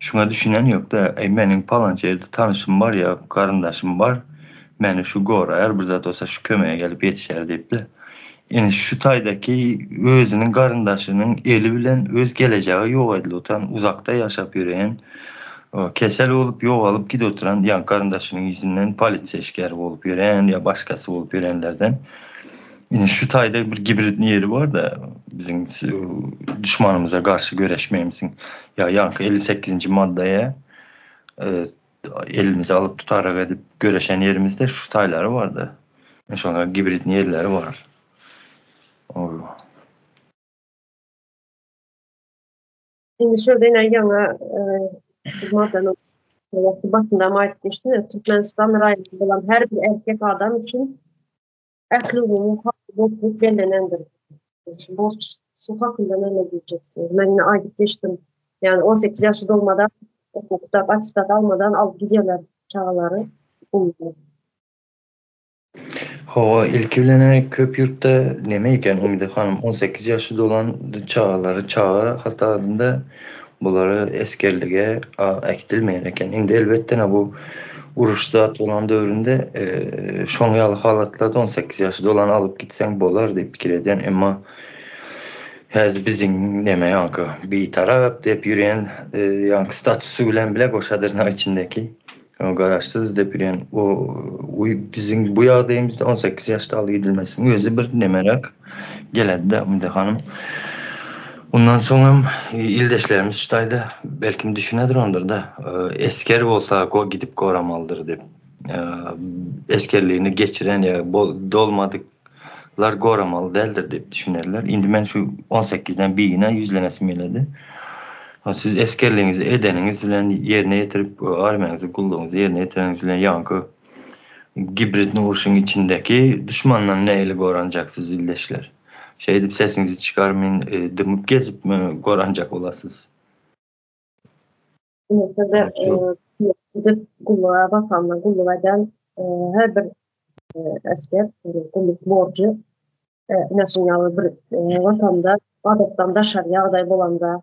şuňa düşünen ýok-da, eý meniň palança ýerde tanyşym bar ýa garyndaşym bar, meni şu goraýar bir zat bolsa şu kömege gelip ýetişer diýip-de. Ine şu taýdaky özüniň garyndaşynyň eli bilen öz gelejegi ýok edilip oturan uzakda ýaşap ýören kesel bolup ýogalyp gidip oturan ýa garyndaşynyň ýüzünden polisiýa işgäri bolup ýören ýa başgasy bolup ýörenlerden Ine şu taýda bir gibridni ýeri bar-da, biziň duşmanymyza garşy göreşmegimiziň. Ýa ýaňky 58-nji maddaýa e, elimize alyp tutarak edip göreşen ýerimizde şu taýlary bar-da. Şoňa gibridni ýerleri bar. O. Indi şurada ýene ýaňy şu maddanyň başynda aýdyp geçdim. Türkmenistan raýaty bolan her bir erkek adam üçin Ählumumy hak borçluk bellenendir. Şu borç şu hakynda näme diýjeksiňiz? Men indi aýdyp geçdim. Ýagny 18 ýaşy dolmadan okuw kitap attestat almadan alyp gidýärler çagalary gulluga. Hawa, ilki bilen-ä köp ýurtda neme eken Umyda hanym, 18 ýaşy dolan çagalary çaga hasabynda bulary esgerlige äkidilmeýär eken. Indi elbetde bu uruş zat bolan döwründe şoň ýaly halatlarda 18 ýaşy dolan alyp gitseň bolar diýip pikir edýän. Emma häzir biziň neme ýaňky bitarap diýip ýörýän ýaňky statusy bilen bile goşa dyrnak içindäki garaşsyz diýip ýörýän o biziň bu ýagdaýymyzda 18 ýaşda alyp gidilmesiniň özi bir nemeräk geledi-de Umyda hanym. Ondan soňam ildeşlerimiz şu taýda belkim düşünedir ondur-da. Esger bolsa go gidip goramalydyr diýip. Esgerligini geçiren ýa dolmadyklar goramaly däldir diýip düşünerler. Indi men şu 18-den birine ýüzlenesim geledi. Siz esgerligiňizi edeniňiz bilen ýerine ýetirip, armiýaňyzy, gullugyňyzy ýerine ýetireniňiz bilen ýaňky gibridni urşuň içindäki duşmandan nähili goranjaksyz ildeşler? Şeýdip sesiňizi çykarmyn, dymyp gezipmi goranjak bolasyz? Ine gidip gulluga watanyna gulluk eden her bir esger gulluk borjy ine şuň ýaly bir watanda adatdan daşary ýagdaý bolanda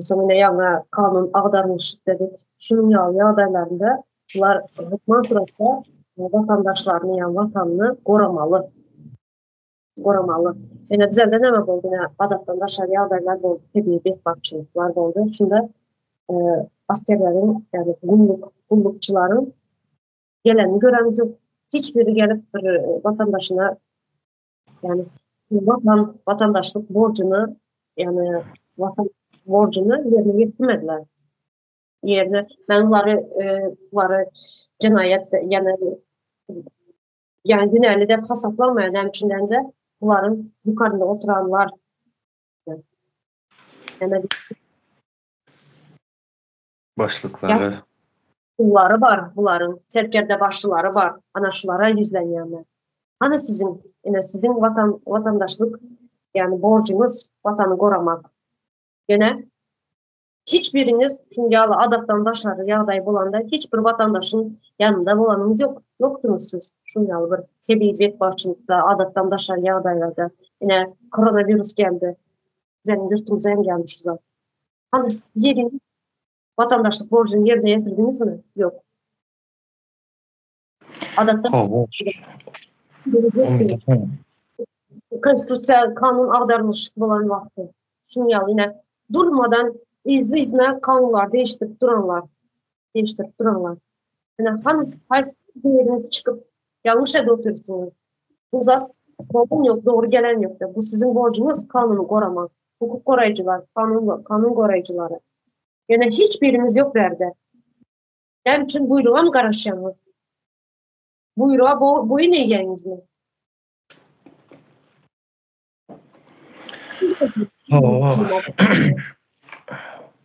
soň ine ýaňy kanun agdarlyşyk dedik. Şunuň ýaly ýagdaýlarynda bular hökman suratda watandaşlaryny ýa watanyny goramaly. Goramaly. Ine bizlerde näme boldy? Ine adatdan daşary ýagdaýlar boldy, tebigy betbagtçylyklar boldy. Şunda askerleriň, ýagny gulluk, gullukçylaryň gelenini göremiz ýok. Hiç biri gelip bir watandaşyna ýagny watan, watandaşlyk borjuny, ýagny watan borjuny ýerine ýetirmediler. Ýerine men bulary, bulary jenaýat, ýagny Ýagny günäli dep hasaplamaýar, näme üçindende bularyň ýukarynda oturanlar. Ýa Başlyklary. Bulary bar, bularyň serkerde başlylary bar. Ana şulara ýüzlenýän men. Hany siziň, ine siziň watan watandaşlyk, ýagny borjuňyz watany goramak. Ýöne Hiç biriňiz şuň ýaly adatdan daşary ýagdaý bolanda hiç bir watandaşyň ýanynda bolanyňyz ýok. Ýokduňyz siz şuň ýaly bir tebigy betbagtçylykda, adatdan daşary ýagdaýlarda. Ine, koronawirus geldi. Bizeniň ýurtumyza hem geldi şu zat. Hany, biriňiz watandaşlyk borjuny ýerine ýetirdiňizmi? Ýok. Adatdan Konstitusiýa kanun agdarlyşyk bolan wagty. Şuň ýaly ine durmadan yzly-yzyna kanunlary değiştirip duranlar. Değiştirip duranlar. Ine han haýsy biriniz çykyp ýalňyş edip otyrsyňyz. Bu zat bolan ýok, dogry gelen ýok. Bu siziň borjuňyz kanuny goramak. Hukuk goraýjylar, kanun kanun goraýjylary. Ýöne hiç biriňiz ýok bärde. Näme üçin buýruga garaşýaňyz? Buýruga boýun egýäňizmi?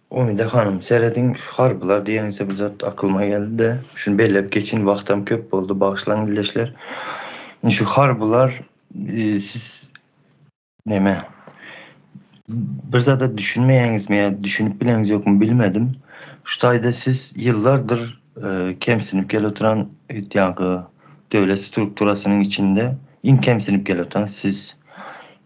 Umyda hanym, serediň, harbylar diýeniňizde bir zat akylyma geldi-de, şuny belläp geçin, wagtam köp boldy, bagyşlaň ildeşler. Indi şu harbylar e, siz neme bir zada düşünmeýäňizmi ýa düşünip bileňiz ýokmy bilmedim. Şu taýda siz ýyllardyr e, kemsinip gelip oturan ýaňky döwlet strukturasynyň içinde iň kemsinip gelip oturan siz.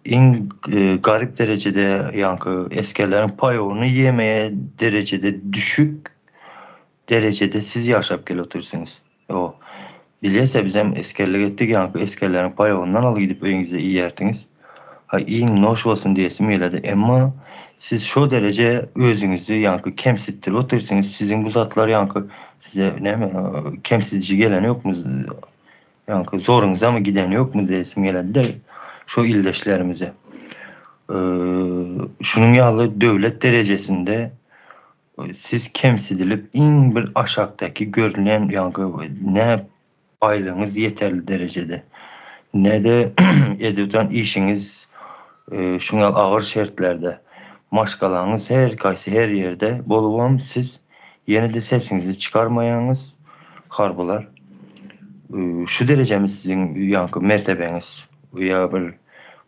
Iň e, garyp derejede ýaňky esgerleriň paýogyny ýemeye derejede düşük derejede siz ýaşap gelip otyrsyňyz. O bilýäs-ä bizem esgerlik etdik ýaňky esgerleriň paýogyndan alyp gidip öýüňizde iýerdiňiz. Ha iýiň noş bolsun diýesim geledi. Emma siz şo dereje özüňizi ýaňky kemsitdirip otyrsyňyz. Siziň bu zatlar ýaňky size näme kemsidiji geleni ýokmy? Ýaňky zoruňyzamy gideni ýokmy diýesim geledi-de şo ildeşlerimize. Şunuň ýaly döwlet derejesinde Siz kemsidilip iň bir aşakdaky görünýän ýaňky ne baýlygyňyz ýeterli derejede ne-de edip duran işiňiz şuň ýaly agyr şertlerde maşgalaňyz her kaýsy her ýerde bolubam siz ýene-de sesiňizi çykarmaýaňyz harbylar şu derejemi siziň ýaňky mertebeňiz ýa bir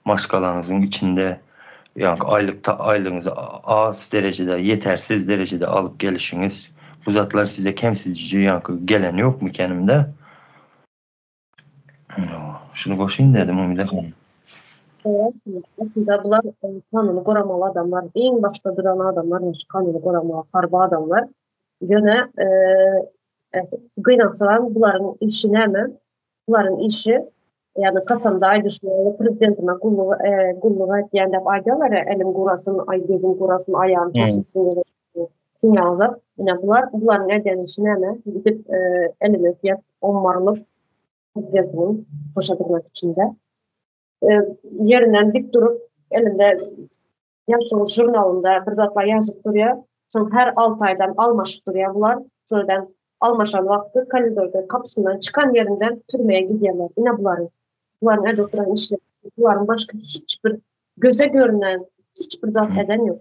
maşgalaňyzyň içinde Ýaňky aýlyk aýlygyňyzy az derejede, ýetersiz derejede alyp gelişiňiz, bu zatlar size kemsidiji ýaňky gelen ýokmy kenimde? Şuny goşaýyn dedim Umyda hanym. Aslynda bular kanuny goramaly adamlar, iň başda duran adamlar şu kanuny goramaly harby adamlar. Ýöne gynansagam bularyň işi näme? Bularyň işi Ýagny kasamda aýdyşy ýaly prezidentime gulluk gulluk etýän diýip aýdýarlar elim gurasyn, aý gözüm gurasyn, aýagym kesilsin diýip. Şuňa Ine bular bularyň edýän işi näme? Gidip elini öpýär, ommarylyp prezidentiniň goşa dyrnak içinde. Ýerinden dik durup elinde ýaşuly žurnalynda bir zatlar ýazyp durýar. Soň her 6 aýdan almaşyp durýar bular. Şondan almaşan wagty koridorda kapysyndan çykan ýerinden türmeye gidýärler. Ine bulary. Bularyň edip oturan işleri. Bularyň başga hiç bir göze görünen hiç bir zat eden ýok.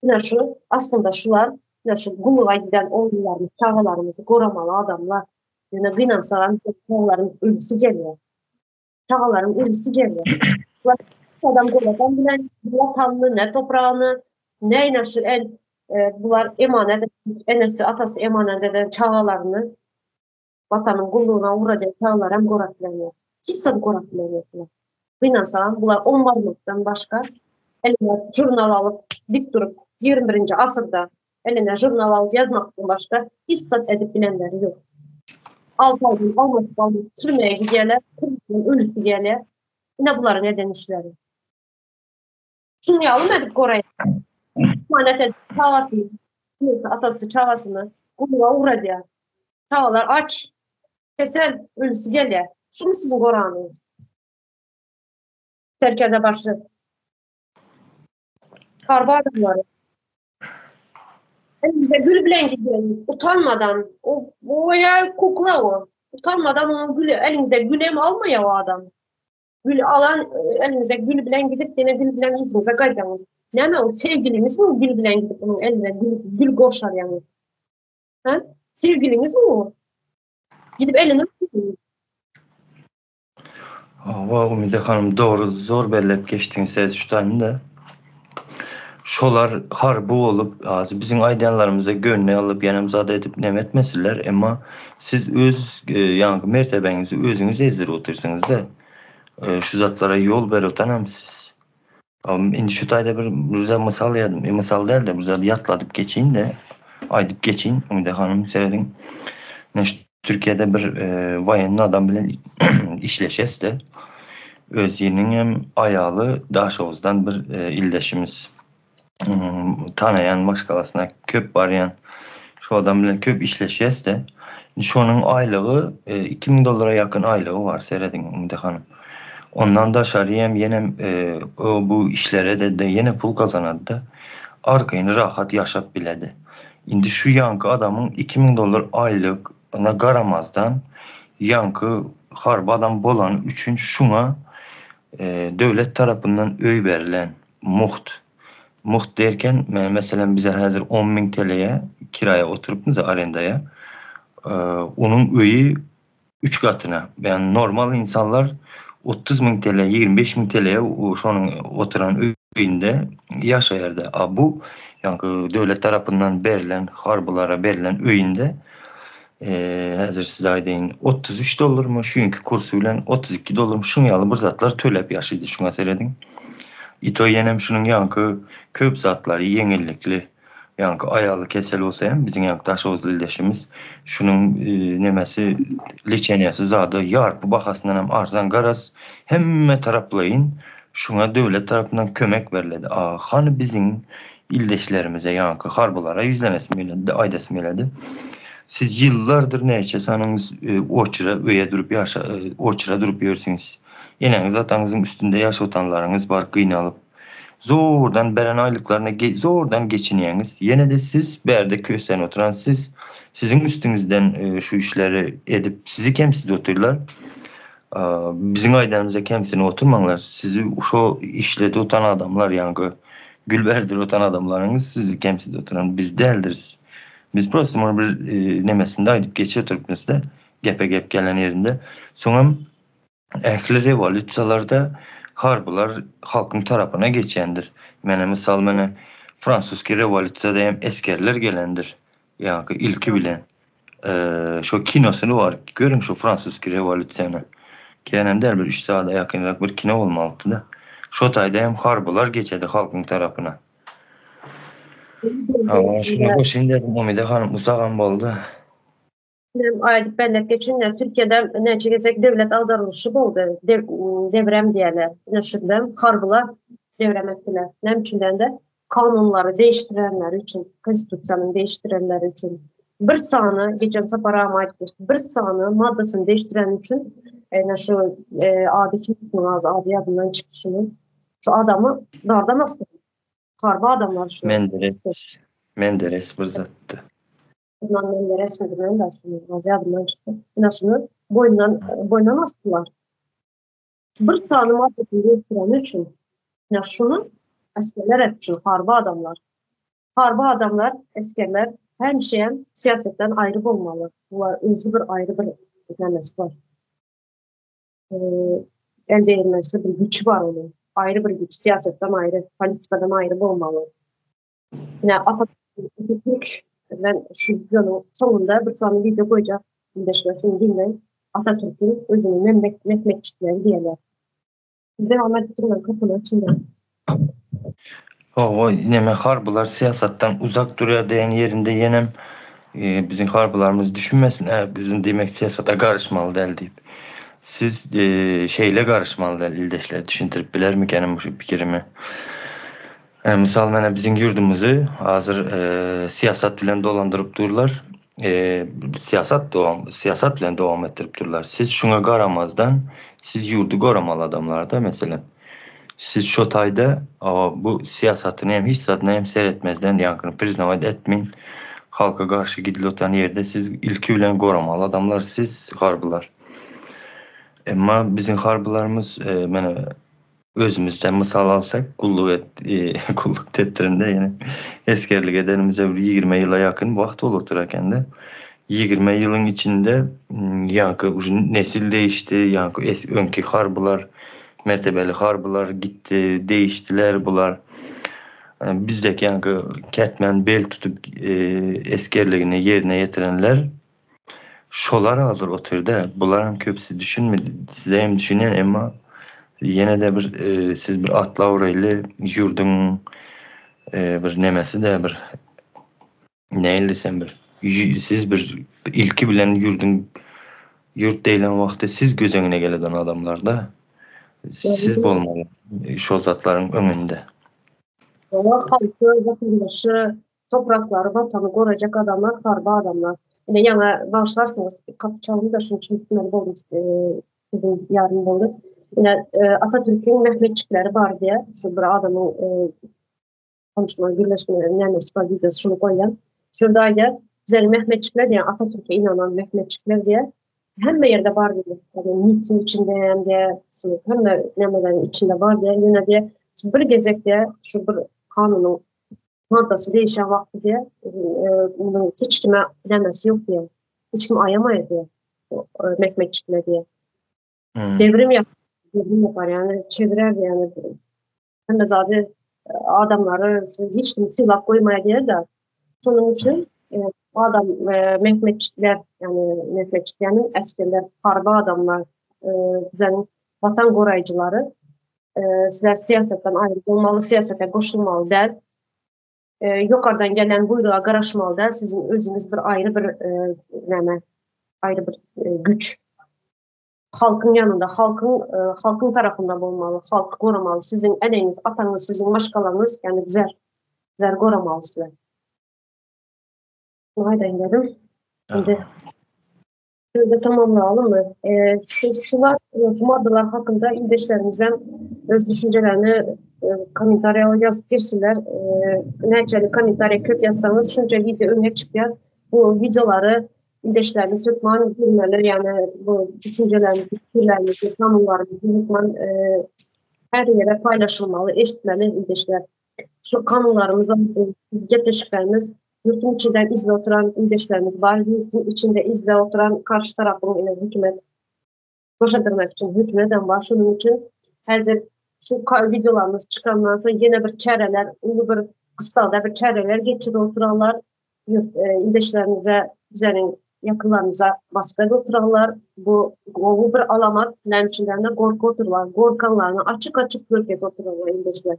Ine şu, aslynda şular, ine şu gulluga giden ogullarymyz, çagalarymyzy goramaly adamlar. Ýöne gynansagam çagalaryň ölüsi gelýär. Çagalaryň ölüsi gelýär. Adam goradan bilen ne watanyny, ne topragyny, ne ine şu el e, bular emanet enesi, atasy emanet eden çagalaryny watanyň gullugyna ugradýan çagalaram gorap bilenýär. Hiç zat gorap bilenýär. Gynansagam bular on barmakdan başga eline žurnal alyp dik durup 21-nji asyrda eline žurnal alyp ýazmakdan başga hiç zat edip bilenleri ýok. Alty aýdan almaşyp almaşyp türmeye gidýärler, türmeden ölüsi gelýär. Ine bularyň eden işleri. Şuny ýaly edip goraýar. Emanet edip çagasyny, atasy çagasyny gulluga ugradýar. Çagalar aç, kesel, ölüsi gelýär. Şumy siziň goranyňyz? Serkerde başy. Harby adamlary. Elinde gül bilen gidýär, utanmadan. O, o ya kukla o. Utanmadan onun gülü, elinizde gül hem almaýar o adam. Gül alan elinizde gül bilen gidip ýene gül bilen yzyňyza gaýdaňyz. Näme o sevgiliňizmi o gül bilen gidip onuň eline gül, gül goşarýaňyz? Ha? Sevgiliňizmi o? Gidip elini öpüň. Hawa Umide hanım dogry zor bellep geçdiň siz şu taýynda. Şolar harby bolup az biziň aýdýanlarymyza gönüne alyp ýenem zat edip neme etmesinler emma siz öz ýaňky mertebeňizi özüňiz ezdirip otyrsyňyzda. Şu zatlara ýol berip otanam siz. Indi şu taýda bir bir mysal ýa mysal däl-de bir zat ýatladyp geçeýin-de aýdyp geçeýin Umide hanym serediň. Türkiýede bir waýenny adam bilen işleşesde özüniň hem aýaly Daşoguzdan bir ildeşimiz. Tanaýan maşgalasyna köp barýan şu adam bilen köp işleşesde şonuň aýlygy 2000 dollara ýakyn aýlygy bar serediň Umide hanym. Ondan daşary hem ýene o bu işlere de ýene pul gazanady-da arkaýyn rahat ýaşap biledi. Indi şu ýaňky adamyň 2000 dollar aýlygyna garamazdan, ýaňky harby adam bolany üçin şuňa döwlet tarapyndan öý berlen, mugt. Mugt derken, meselem, bizler häzir 10 000 TL-ye kiraýa oturypmyz, arendaya. Onuň öýi üç gatyna. Ýani normal insanlar 30 000 TL, 25 000 TL-ye şonuň oturan öýünde ýaşaýardy. A bu ýaňky döwlet tarapyndan berlen, harbylara berlen öýünde häzir size aýdaýyn, 33 dollarmy, şu günki kursy bilen 32 dollarmy, şuň ýaly bir zatlar töläp ýaşaýdy, şuňa serediň. I to ýenem şunuň ýaňky köp zatlary ýeňillikli Ýaňky aýaly kesel bolsa hem biziň ýaňky daşoguzly ildeşimiz şunuň nemesi leçeniýasy zady ýarpy bahasyndan hem arzan garaz hemme taraplaýyn şuňa döwlet tarapyndan kömek beriledi. A hany biziň ildeşlerimize ýaňky harbylara ýüzlenesim geledi aýdasym geledi. Siz ýyllardyr näçe sanyňyz oçura öýe durup ýaşa oçura durup ýörsüňiz. Eneňiz ataňyzyň üstünde ýaşotanlaryňyz bar gynalyp. Zordan beren aýlyklaryna zordan geçinýäňiz. Ýene-de siz bärde kösen oturan siz, siziň üstüňizden şu işleri edip sizi kemsidip otyrlar. Biziň aýdanymyza kemsinip oturmaňlar. Sizi şo işledi otan adamlar ýaňky gül berdirip otan adamlaryňyz sizi kemsidip oturan biz däldiris. Biz prosto muny bir nemesinde aýdyp geçip oturypmyzda gepe gep gelen ýerinde. Soňam Ähli rewolýusiýalarda harbylar halkyň tarapyna geçendir. Mene mysal mene fransuskiý rewolýusiýada hem esgerler gelendir. Ýaňky ilki bilen. Şo kinosyny bar görüň şo fransuskiý rewolýusiýany. Känem däl bir üç sagada ýakynrak bir kino bolmalydy-da. Şo taýda hem harbylar geçedi halkyň tarapyna. Hawa şuny goşaýyn dedim Umyda hanym uzagam boldy. Men aýdyp belläp geçen ýa Türkiýede näçe gezek döwlet agdarylyşy boldy. Devrem diýerler. Ine şunda harbylar devrem etdiler. Näme üçin diýende kanunlary değiştirenler üçin, konstitusiýany değiştirenler üçin. Bir sany geçen sapar am aýdyp geçdi. Bir sany maddasyny değiştiren üçin ine şu e, ady kim az ady ýadymdan çykdy şunuň. Şu adamy dardan asdy. Harby adamlar şu. Menderes. Menderes bir zatdy. Bundan Menderes mi bilmem de şunu az ýadymdan çykdy. Ine şunu boýundan boýundan asdylar. Bir sany maddasyny değiştireni üçin. Ine şunu askerler etdi, harby adamlar. Harby adamlar, esgerler hemişeýem syýasatdan aýry bolmaly. Bular özi bir aýry bir nämesi bar. El degirmesi bir güçi bar onuň. Aýry bir güç, syýasatdan aýry, politikadan aýry bolmaly. Ine, Atatürk ben şu videonun soňunda bir sany video goýjak. Ildeşler şuny diňläň. Atatürk'ün özüniň Mehmetçikleri diýerler. Biz devam edip durmaly kapyny açynda. Hawa, neme harbylar syýasatdan uzak durýar diýen ýerinde ýenem e, biziň harbylarymyz düşünmesin, ä biziň diýmek syýasata garyşmaly däl diýip. Siz e, şeýle garyşmaly däl ildeşler düşündirip bilermikenim şu pikirimi? E, mysal menä biziň ýurdumyzy hazir e, syýasat bilen dolandyryp durlar. E, syýasat dowam syýasat bilen dowam etdirip durlar. Siz şuňa garamazdan siz ýurdy goramaly adamlarda meselem. Siz şo taýda bu syýasatyny hem hiç zadyna hem seretmezden ýaňkyny priznawać etmin halka garşy gidilip oturan ýerde siz ilki bilen goramaly adamlar siz harbylar. Emma biziň harbylarymyz e, mene özümizden mysal alsak gulluk et e, gulluk etdirende ýene esgerlik edenimize bir 20 ýyla ýakyn wagt bolup oturar ekende. 20 ýylyň içinde ýaňky nesil değişdi, ýaňky öňki harbylar mertebeli harbylar gitdi, değişdiler bular. Bizdeki ýaňky kätmen bel tutup e, esgerligini ýerine ýetirenler şolar hazır otyrda. Bular hem köpüsi düşünmedi. Size hem düşünýän emma ýene de bir e, siz bir atly abraýly ýurduň e, bir nemesi de bir näil desem bir siz bir ilki bilen ýurduň ýurt diýlen wagty siz göz öňüne gelen adamlar da. Siz bolmaly şo zatlaryň öňünde. Olar halky, watandaşy, topraklary, watany gorajak adamlar, harby adamlar. Ine ýaňa bagyşlarsyňyz, kapy çaldy da şunuň üçin gitmeli boldum, siziň ýarym boldy. Ine Atatürküň Mehmetçikleri bar diýä, şu bir adamyň konuşma, gürleşme, nämesi bar wideosy şuny goýýan. Şurada aýdýar, bizler Mehmetçikler diýä, Atatürke inanan Mehmetçikler diýä, hemme ýerde bar diýä. Yani MİTiň içinde hem diýä, şu hemme nämeleriň içinde bar diýä, ýöne diýä, şu bir gezek diýä, şu bir kanunyň maddasy değişen wagty diýä, munuň hiç kime nämesi ýok diýä. Hiç kim aýamaýar diýä. Mehmetçikler diýä. Hmm. Devrim yap, devrim yapar yani çevirer yani hemme zady adamlary hiç kim sylap goýmaýar diýer de. Şonuň üçin e, adam e, Mehmetçikler yani Mehmetçikleriniň esgerler, harby adamlar, e, biziň watan goraýjylary e, sizler syýasatdan aýry bolmaly, syýasata goşulmaly däl. E, ýokardan gelen buýruga garaşmaly däl. Siziň özüňiz bir aýry bir e, näme, aýry bir e, güç. Halkyň ýanynda, halkyň e, halkyň tarapynda bolmaly, halky goramaly. Siziň eneňiz, ataňyz, siziň maşgalaňyz, ýagny bizler bizler goramaly sizler. Şunu aýdaýyn dedim. Indi Şöyle tamamlayalım mı? E, şu, şular, şu maddeler hakkında ildeşlerimizden öz düşüncelerini e, kommentariýa ýazyp geçsinler. E, näçeli kommentariýa köp ýazsaňyz, şunça video öňe çykýar. Bu videolary ildeşlerimiz hökman görmeli, ýagny bu düşünjelerimizi, pikirlerimizi, kanunlarymyzy hökman e, her ýere paýlaşylmaly, eşitmeli ildeşler. Şu kanunlarymyz, gepleşiklerimiz ýurduň içinden izle oturan ildeşlerimiz bar. Ýurduň içinde izle oturan karşy tarapyň ine hökümet boşadyrmak üçin hökümetem bar. Şonuň üçin häzir şu videolarymyz çykandan soň ýene bir çäreler, uly bir gystalda bir çäreler geçirip oturanlar ýurt e, ildeşlerimize, bizleriň ýakynlarymyza baskı edip oturanlar. Bu gowy bir alamat. Näme üçin diýende gorky oturlar. Gorkanlaryny açyk-açyk görkezip oturarlar ildeşler.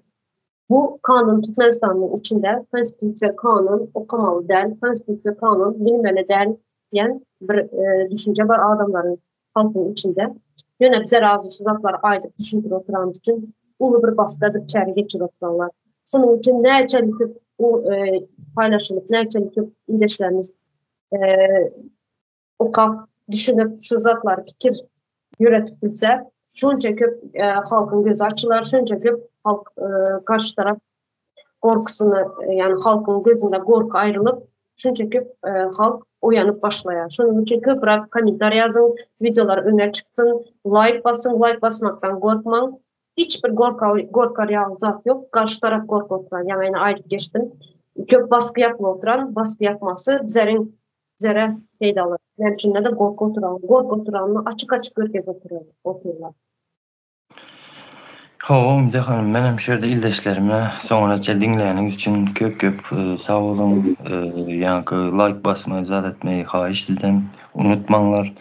Bu kanun Türkmenistanyň içinde konstitusiýa kanun okamaly däl, konstitusiýa kanun bilmeli däl diýen bir e, düşünje bar adamlaryň halkyň içinde. Ýöne bize razy şu zatlary aýdyp düşündirip oturanymyz üçin uly bir baskı edip çäre geçirip oturanlar. Şonuň üçin näçe köp bu e, paýlaşylyp, näçe köp ildeşlerimiz e, okap, düşünip şu zatlary pikir ýöretip bilse, şunça köp e, halkyň gözi açylar, şunça köp halk e, karşı tarap gorkusyny, e, ýagny halkyň gözünde gorky aýrylyp, şunça köp e, halk oýanyp başlaýar. Şonuň üçin köpräk kommentariý ýazyň, wideolar öňe çyksyn, laýk basyň, laýk basmakdan gorkmaň. Hiç bir gorkar, gorkar ýaly zat ýok. Garşy tarap gorkup oturan, ýaňy ýene aýdyp geçdim. Köp baskı yapyp oturan, baskı yapmasy bizleriň bizlere peýdaly. Näme üçin-de gorky oturan, gorky oturanyny açyk-açyk görkezip otyrlar. Hawa Umyda hanym menem şu ýerde ildeşlerime soňunaça diňläniňiz üçin köp köp sag boluň ýaňky laýk basmagy zat etmegi haýyş sizden unutmaňlar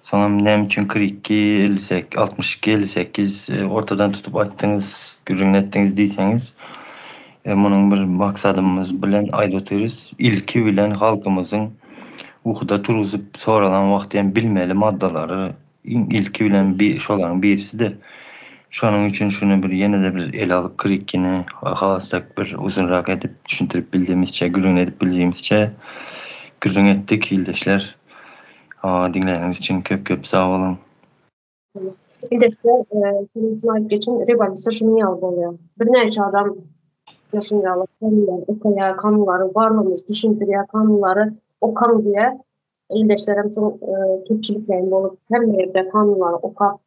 soňam näme üçin 42 58 62 58 ortadan tutup aýtdyňyz gürrüňini etdiňiz diýseňiz munuň bir maksadymyz bilen aýdyp otyrys ilki bilen halkymyzyň ukuda turuzyp soralan wagty hem bilmeli maddalary Iň ilki bilen bir şolaryň birisi-de. Şonuň üçin şuny bir ýene-de bir ele alyp Krikini has-da bir uzynrak edip düşündirip bildigimizçe, gürrüňini edip bildigimizçe gürrüň etdik ildeşler. Diňläniňiz üçin köp-köp sag boluň. Ildeşler, şunuň üçin aýdyp geçiň, rewolýusiýa şunuň ýaly bolýar. Birnäçe adam şunuň ýaly kanunlary okaýar, kanunlaryň barlygyny düşündirýär, kanunlary okaň diýýär. Ildeşlerim soň köpçülikleýin bolup hemme ýerde kanunlary okap,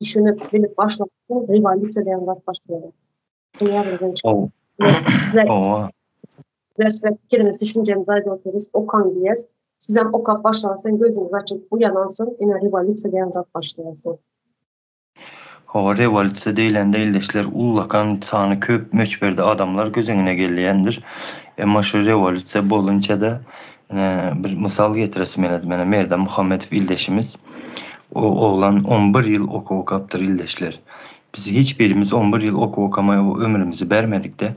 düşünip, bilip başlapdyr, rewolýusiýa diýen zat başlaýar. Şuny ýadyňyzdan çykaryň. Hawa. Bizler size pikirimizi, düşünjemizi aýdyp otyrys, okaň diýýäs. Sizem okap başlansoň, gözüňiz açylyp uýanansoň, ine rewolýusiýa diýen zat başlaýar soň. Hawa, rewolýusiýa diýlende ildeşler ullakan sany köp möçberde adamlar göz öňüne gelýändir. Emma şu rewolýusiýa bolynça-da ine bir mysal getiresim geledi. Mene Merdan Muhammedow ildeşimiz. O oglan on bir ýyl okuw okapdyr ildeşler. Biz hiç birimiz on bir ýyl okuw okamaý ömrümizi bermedikde.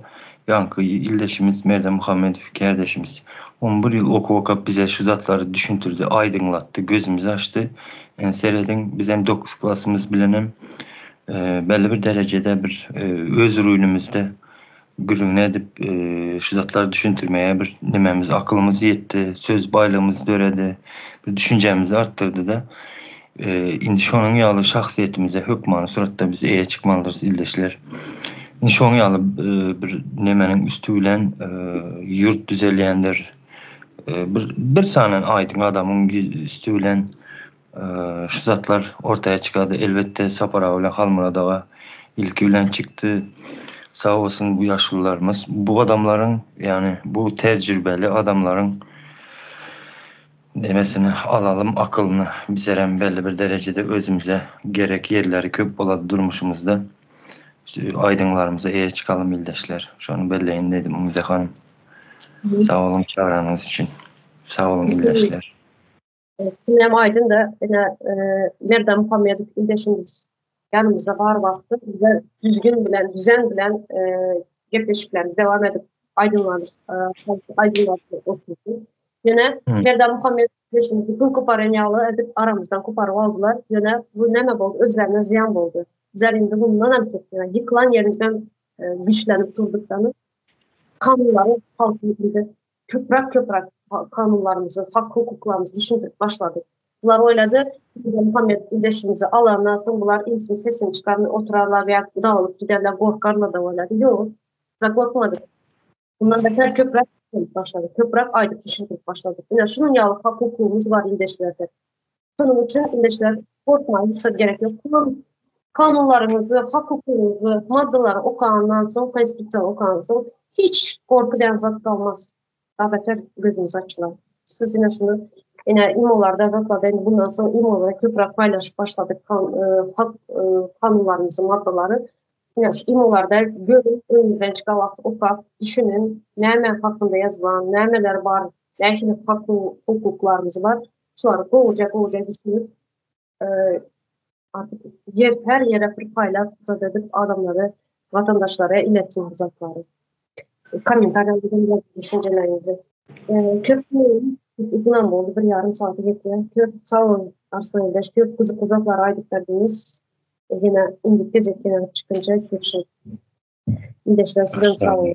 Ýaňky ildeşimiz Merdan Muhammedow kärdeşimiz on bir ýyl okuw okap bize şu zatlary düşündirdi, aýdyňlatdy, gözümizi açdy. Ine serediň, bizem dokuz klasymyz bilenem belli bir derejede bir öz rülümizde gürrüňini edip şu zatlary düşündirmäge bir nememiz, akylymyz ýetdi, söz baýlygymyz döredi, bir düşünjämizi artdyrdy-da. Indi şonuň ýaly şahsyýetimize hökmany suratda biz eýe çykmalydyrys ildeşler. Indi şonuň ýaly bir nemeniň üsti bilen ýurt düzelýändir. Bir bir sany aýdyň adamyň üsti bilen şu zatlar ortaya çykady. Elbetde Sapar aga bilen Halmyrat aga ilki bilen çykdy. Sag bolsun bu ýaşulularymyz. Bu adamlaryň, ýagny bu tejribeli adamlaryň Demesini alalym akylyny bizerem belli bir derejede özümize gerek ýerleri köp bolady durmuşymyzda aýdyňlarymyza eýe çykalym ildeşler şony belleýin diýdim Umyda hanym sag boluň çagyranyňyz üçin sag boluň ildeşler. Kimem aýdyn da ine Merdan Muhammedow ildeşimiz ýanymyzda bar wagty bize düzgün bilen düzen bilen gepleşiklerimizi dowam edip aýdyňlanyp aýdyňladyp oturdy. Ýöne Merdan Muhammedow ildeşimizi pul koparan ýaly edip aramyzdan koparyp aldylar. Ýöne bu näme boldy? Özlerine zyýan boldy. Bizler indi mundan hem köp, ýöne ýykylan ýerimizden güýçlenip durduk da. Kanunlary halkyň indi köpräk köpräk kanunlarymyzy, hak hukuklarymyzy düşündirip başladyk. Bular oýlady, Merdan Muhammedow ildeşimizi alandan soň bular insin sesini çykarmay oturarlar ýa dagalyp giderler, gorkarlar da oýlady. Ýok, bizler gorkmadyk. Bundan beter köpräk düşündirip başladyk. Köpräk aýdyp düşündirip başladyk. Ine şunuň ýaly hak hukugymyz bar ildeşlerde. Şonuň üçin ildeşler gorkmaga hiç zat gerek ýok. Kanunlaryňyzy, hak hukugyňyzy, maddalary okandan soň, konstitusiýany okandan soň hiç gorky diýen zat galmaz. Daha beter gözüňiz açylar. Siz ine şuny ine imolarda zatlarda indi bundan soň imolarda köpräk paýlaşyp başladyk hak kanunlarymyzy, maddalary. Ine şu imolarda görüp, öňüňizden çykan wagty okap, düşüniň, näme hakynda ýazylan, nämeler bar, nähili hak hukuklarymyz bar. Şulary gowuja gowuja düşünip, artık ýer her ýere bir paýlap, zat edip adamlara, watandaşlara iletsin bu zatlary. Kommentariýada düşünjeleriňizi. Köp uzynam boldy, bir ýarym saata ýetýär. Köp sag boluň Arslan ildeş, köp gyzykly zatlary aýdyp berdiňiz. Ýene indiki gezek ýene çykynça görüşeris. Ildeşler sizem sag boluň.